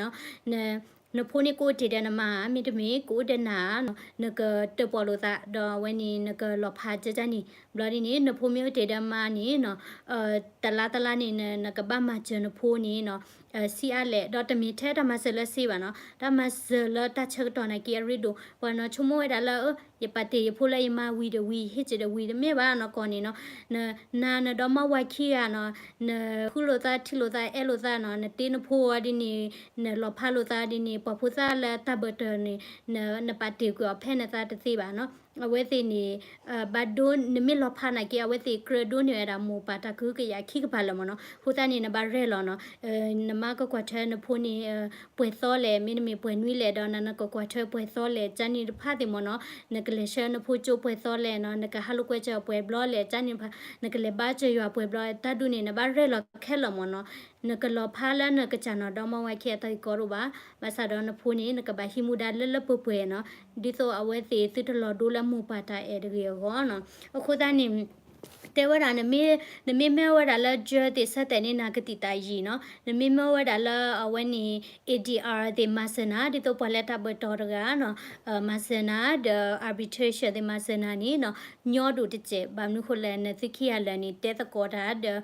နဖိန့ၣ်ကအိၣ်တ့ၢ်ဒီးနမါဧါ မ့တမ့ၢ်ကအိၣ်ဒီးနၤဧါနီၤ နကတၢၣ်ပီၣ်လိာ်သး ဒီးအဝဲန့ၣ် နကလီၤဖးကၠၢကၠၢန့ၣ် ဘျီဒ်န့ၣ် နဖိမ့ၢ်အိၣ်တ့ၢ်ဒီးမါန့ၣ်နီၤ တလါတလါန့ၣ် နကဘၣ်မၤစၢၤနဖိန့ၣ်နီၤ ဆံးအါလဲၣ် ဒီးတမ့ၢ်ထဲတၢ်မၤစၢၤလၢစ့ဘၣ်နီၤ တၢ်မၤစၢၤလၢတၢ်ဆၢကတီၢ်နာ်က့အရ့ဒိၣ် ပှၤနီၤဆိကမိၣ်ဝဲဒၣ်လၢ ယပာ်တ့ၢ်ယဖိလၢယမါဝံၤဒီးဝံၤ ဟ့ၣ်စ့ဒီးဝံၤ တမ့ၢ်ဘၣ်နီၤ ကိးန့ၣ်နီၤ နၤနဒီမါဝၤခံဂၤနီၤ နဃုလိာ်သးထံၣ်လိာ်သးအဲၣ်လိာ်သးနီၤ နတ့နဖိအီၤဒ်န့ၣ် နလီၤဖးလိာ်သးဒ်န့ၣ် ပှၤဖိသၣ်လၢတၢ်ဘၢၣ်တၢၢ်န့ၣ် နပာ်တ့ၢ်ကွံာ်အီၤဖဲနသးတသ့ဘၣ်နီၤ အဝဲသ့ၣ်န့ၣ် ဘၣ်ဒိ နမ့ၢ်လီၤဖးနာ်က့ အဝဲသ့ၣ်ကြၢးဒိးန့ၢ်ဝဲဒၣ်မိၢ်ပၢ်တၢ်ကဟုကယာ်ခံကပၤလၢာ်မ့ၢ်နီၤ အဃိသတးန့ၣ် နဘၣ်ရဲၣ်လီၤနီၤ နမါကကွၢ်ထွဲနဖိန့ၣ် ပှဲၤသီလဲၣ် မ့တမ့ၢ်ပှဲၤနွံလဲၣ် ဒီးနကကွၢ်ထွဲပှဲၤသီလဲၣ် ကၠၢန့ၣ်တဖၣ်သ့ၣ်မ့ၢ်နီၤ နကလဲၤဆှၢနဖိကၠိပှဲၤသီလဲၣ်နီၤ နကဟးလိာ်ကွဲစၢၤပှဲၤဘျီလဲၣ် ကၠၢန့ၣ်တဖၣ် နကလဲၤဘါစၢၤယွၤပှဲၤဘျီ တၢ်ဒုးန့ၣ် နဘၣ်ရဲၣ်လီၤခဲလၢာ်မ့ၢ်နီၤ နကလီၤဖးလၢနကစၢ်နီၤ ဒီမါဝၤခံဂၤ တၢ်ဂ့ၢ်ကီတအိၣ်ဘၣ် ဘၣ်ဆၣ်ဒီးနဖိန့ၣ် နကဘၣ်ဟံးမူဒါလၢလၢပှဲၤပှဲၤနီၤ ဒ်သိးအဝဲသ့ၣ်သုတလီၤဒိလၢမိၢ်ပၢ်တၢ်အဲၣ်တဂ့ၤအဂီၢ်နီၤ အဃိသတးန့ၣ် တဲဝဲဒၣ် နမ့မ့ၢ်ဝဲဒၣ်လၢ judge သ့ၣ်ဆၢတဲာ်န့ၣ် နကတံာ်တာ်ယံာ်နီၤ နမ့မ့ၢ်ဝဲဒၣ်လၢအဝဲန့ၣ် A D R သ့ၣ်မၤစၢၤနၤ ဒ်သိးပှၤလၢတၢ်ဘၢၣ်တီၤတဂၤနီၤ မၤစၢၤနၤ ဒီး arbitration သ့ၣ်မၤစၢၤနၤန့ၣ်နီၤ ညီဒိၣ်တစဲး ဘၣ်မနုၤဃိလဲၣ် နသုခံဂၤလၢာ်န့ၣ် တဲသကိးတၢ်ဒီး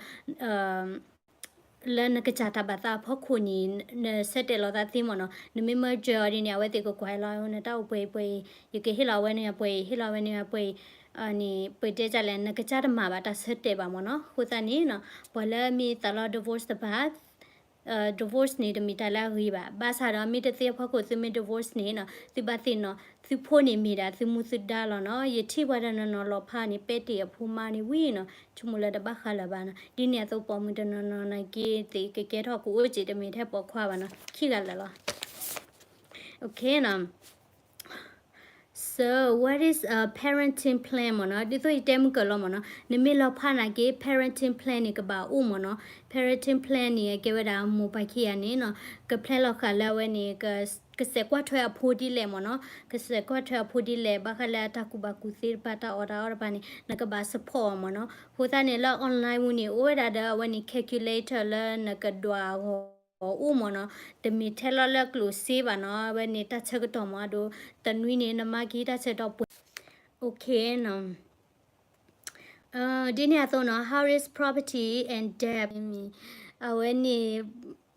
လၢနကစၢ်တၢ်ဘၣ်သးအဖီခိၣ်န့ၣ် နဆၢတဲာ်လီၤသးသ့မ့ၢ်နီၤ နမ့မ့ၢ် judge အီၤဒ်န့ၣ် အဝဲသ့ၣ်ကကွၢ်လီၤ နတၢ်အိၣ်ပှဲၤအံၤပှဲၤအံၤ ယကဟ့ၣ်လီၤအဝဲန့ၣ်ပှဲၤအံၤ ဟ့ၣ်လီၤအဝဲန့ၣ်ပှဲၤအံၤ န့ၣ် ပတဲဒ်လဲၣ် နကစၢ်တမၤဘၣ်တၢ်ဆၢတဲာ်ဘၣ်မ့ၢ်နီၤ အဃိသတးန့ၣ်နီၤ ပှၤလၢမ့ၢ်သးလီ divorce တဖၣ် divorce န့ၣ် တမ့ၢ်တၢ်လၢအဂ့ၤဘၣ် ဘၣ်ဆၣ်ဒီးမ့ၢ်တသ့အဖီခိၣ် သုမ့ၢ် divorce န့ၣ်နီၤ သုဘၣ်သ့ၣ်နီၣ် သုဖိန့ၣ်မ့ၢ်ဒၣ်သုမူသုဒါလီၤနီၤ ယထံၣ်ပှၤတနီၤနီၤလီၤဖးန့ၣ် ပဲတ့ၢ်အဖိမါန့ၣ်ဝံၤနီၤ ဆိကမိၣ်လၢတဘၣ်ဃးလၢၤဘၣ်နီၤ ဒ်န့ၣ်အသိးပိာ်မုၣ်တနီၤနီၤနာ်က့သ့ၣ် ကကဲထီၣ်ကအိၣ်စ့ၢ် တမ့ၢ်ထဲပိာ်ခွါဘၣ်နီၤ ခံဂၤလၢာ်လီၤ Okay နီၤ So what is a parenting plan မ့ၢ်နီၤ ဒ်သိးယတဲမုၢ်ကၢၢ်လီၤမ့ၢ်နီၤ နမ့ၢ်လီၤဖးနာ်က့ parenting plan န့ၣ် ကဘၣ်အိၣ်မ့ၢ်နီၤ parenting plan န့ၣ် အကဲဝဲဒၣ်မိၢ်ပၢ်ခံဂၤန့ၣ်နီၤ က plan လီၤဃာ်လၢအဝဲန့ၣ် ကစဲးကွၢ်ထွဲအဖိဒ်လဲၣ်မ့ၢ်နီၤ ကစဲးကွၢ်ထွဲအဖိဒ်လဲၣ် ဘၣ်ဃးလၢအတၢ်ကူၣ်ဘၣ်ကူၣ်သ့တဖၣ် တၢ်အီၣ်တၢ်အီတဖၣ်န့ၣ် နကဘၣ် support အီၤမ့ၢ်နီၤ အဃိသတးန့ၣ် လၢ online ပူၤန့ၣ် အိၣ်ဝဲဒၣ်ဒီးအဝဲန့ၣ် calculator လၢနကဒွးအဂီၢ် အိၣ်မ့ၢ်နီၤ တမ့ၢ်ထဲလီၤလၢကျိၣ်စ့ဘၣ်နီၤ အဝဲန့ၣ် တၢ်ဆၢကတီၢ်မ့ၢ်အဒိ တနွံန့ၣ် နမါကဟံးတၢ်ဆၢကတီၢ်ပှဲၤ Okay နီၤ ဒ်န့ၣ်အသိးနီၤ house property and debt အဝဲန့ၣ်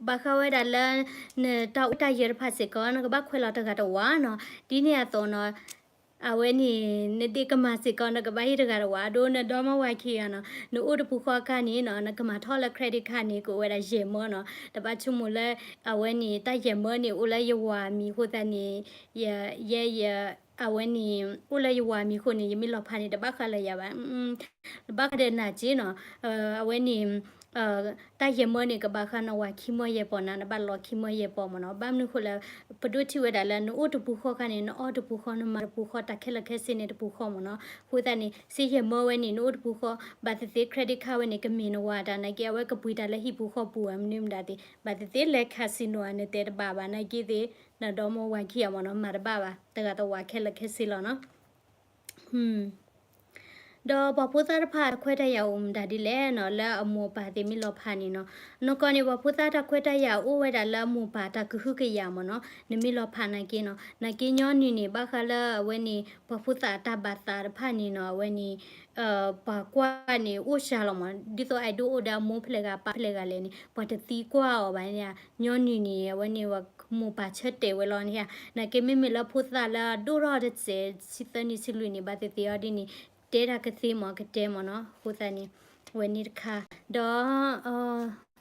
ဘၣ်ဃးဝဲဒၣ်လၢ နတၢ်အိၣ်တၢ်ယၢၤတဖၣ်စ့ၢ်ကီး နကဘၣ်ခွဲးလီၤတဂၤတဝးနီၤ ဒ်န့ၣ်အသိးနီၤ အဝဲန့ၣ် နဒ့ကမၤစ့ၢ်ကီး နကဘၣ်ဟ့ၣ်တဂၤတဝး အဒိ နဒီမါဝၤခံဂၤနီၤ နအိၣ်တပူၤဃီအခါန့ၣ်နီၤ နကမၤထီၣ်လၢ credit card န့ၣ် ကအိၣ်ဝဲဒၣ်ယဲၢ်မၢနီၤ တဘၣ်ဆိကမိၣ်လၢ အဝဲန့ၣ် တၢ်ယဲၢ်မၢန့ၣ် အိၣ်လၢယဝၤအမံၤအဃိသတးန့ၣ် ယဲယ အဝဲန့ၣ် အိၣ်လၢယဝၤအမံၤအဃိန့ၣ် ယမ့ၢ်လီၤဖးန့ၣ် တဘၣ်ဃးလၢၤယၤဘၣ် ဘၣ်ဃးဒီးနၤက့နီၤ အဝဲန့ၣ် တၢ်ယဲၢ်မၢန့ၣ် ကဘၣ်ဃးနဝၤခံမၢယဲၢ်ပီၢ်နီၤ နဘၣ်လီၤခံမၢယဲၢ်ပီၢ်မ့ၢ်နီၤ ဘၣ်မနုၤဃိလဲၣ် ပဒိၣ်ထံၣ်ဝဲဒၣ်လၢ နအိၣ်တပူၤဃီအခါန့ၣ် နအီၣ်တပူၤဃီ နမၤတပူၤဃီ တၢ်ခဲလၢာ်ခဲဆ့န့ၣ်တပူၤဃီမ့ၢ်နီၤ အဃိသတးန့ၣ် စ့ယဲၢ်မၢဝဲန့ၣ် နအိၣ်တပူၤဃီ ဘၣ်သ့ၣ်သ့ၣ် credit card ဝဲန့ၣ် ကမ့ၢ်နဝၤတၢ်နာ်က့ အဝဲကပှ့ၤတၢ်လၢဟံၣ်ပူၤဃီပူၤဧါ မနုၤမတၤသ့ၣ် ဘၣ်သ့ၣ်သ့ၣ်လဲၤ casino ဧါ နတဲတဘၣ်ဘၣ်နာ်က့သ့ၣ် နဒီမါဝၤခံဂၤမ့ၢ်နီၤ မၤတဘၣ်ဘၣ် တဂၤတဝးခဲလၢာ်ခဲဆ့လီၤနီၤ ဒီးပှၤဖိသၣ်တဖၣ်တၢ်ခွဲးတၢ်ယာ်အိၣ်မတၤဒ်လဲၣ်နီၤ လၢအမိၢ်အပၢ်သ့ၣ်မ့ၢ်လီၤဖးန့ၣ်နီၤ နီၢ်ကီၢ်န့ၣ် ပှၤဖိသၣ်တၢ်ခွဲးတၢ်ယာ်အိၣ်ဝဲဒၣ်လၢအမိၢ်အပၢ်တၢ်ကဟုကယာ်မ့ၢ်နီၤ နမ့ၢ်လီၤဖးနာ်က့နီၤ နာ်က့ညီနုၢ်န့ၣ် ဘၣ်ဃးလၢအဝဲန့ၣ် ပှၤဖိသၣ်အတၢ်ဘၣ်သးတဖၣ်န့ၣ်နီၤ အဝဲန့ၣ် ပှၤကွၢ်န့ၣ်အိၣ်စှၤလီၤမ့ၢ် ဒ်သိးအဲၣ်ဒိးအိၣ်ဒီးအမိၢ်ဖဲလဲၣ်ဂၤပၢ်ဖဲလဲၣ်ဂၤလဲၣ်န့ၣ် ပှၤတသံကွၢ်အီၤဘၣ်န့ၣ် ညီနုၢ်န့ၣ် အဝဲန့ၣ် မိၢ်ပၢ်ဆၢတဲာ်ဝဲလီၤန့ၣ် နာ်က့မ့မ့ၢ်လၢဖိသၣ်လၢအဒိၣ်ထီၣ်တစဲး ဆံသၢနံၣ်ဆံလွံၢ်န့ၣ် ဘၣ်သ့ၣ်သ့ၣ်အီၤဒ်န့ၣ် တဲတၢ်ကသ့မ့ၢ်ကတဲမ့ၢ်နီၤ အဃိသတးန့ၣ် ဝဲန့ၣ်တခါ ဒီး အ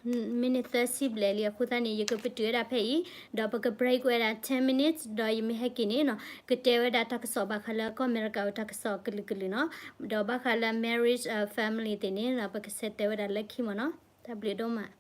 မ့ၢ်န့ၢ်သၢဆံဘျဲၣ်လံအဃိသတးန့ၣ် ယကပတုာ်ဝဲဒၣ်ဖဲအံၤ, ဒီးပက break ဝဲဒၣ် ten minutes, ဒီးယမ့ၢ်ဟဲက့ၤန့ၣ်နီၤ ကတဲဝဲဒၣ်တၢ်ကစီၣ်ဘၣ်ဃးလၢကီၢ်အမဲရကၤအတၢ်ကစီၣ်ကလုာ်ကလုာ်နီၤ, ဒီးဘၣ်ဃးလၢ marriage, family သ့ၣ်န့ၣ် ပကဆဲးတဲဝဲဒၣ်လၢခံမ့ၢ်နီၤ, တၢ်ဘျုးဒိၣ်မး.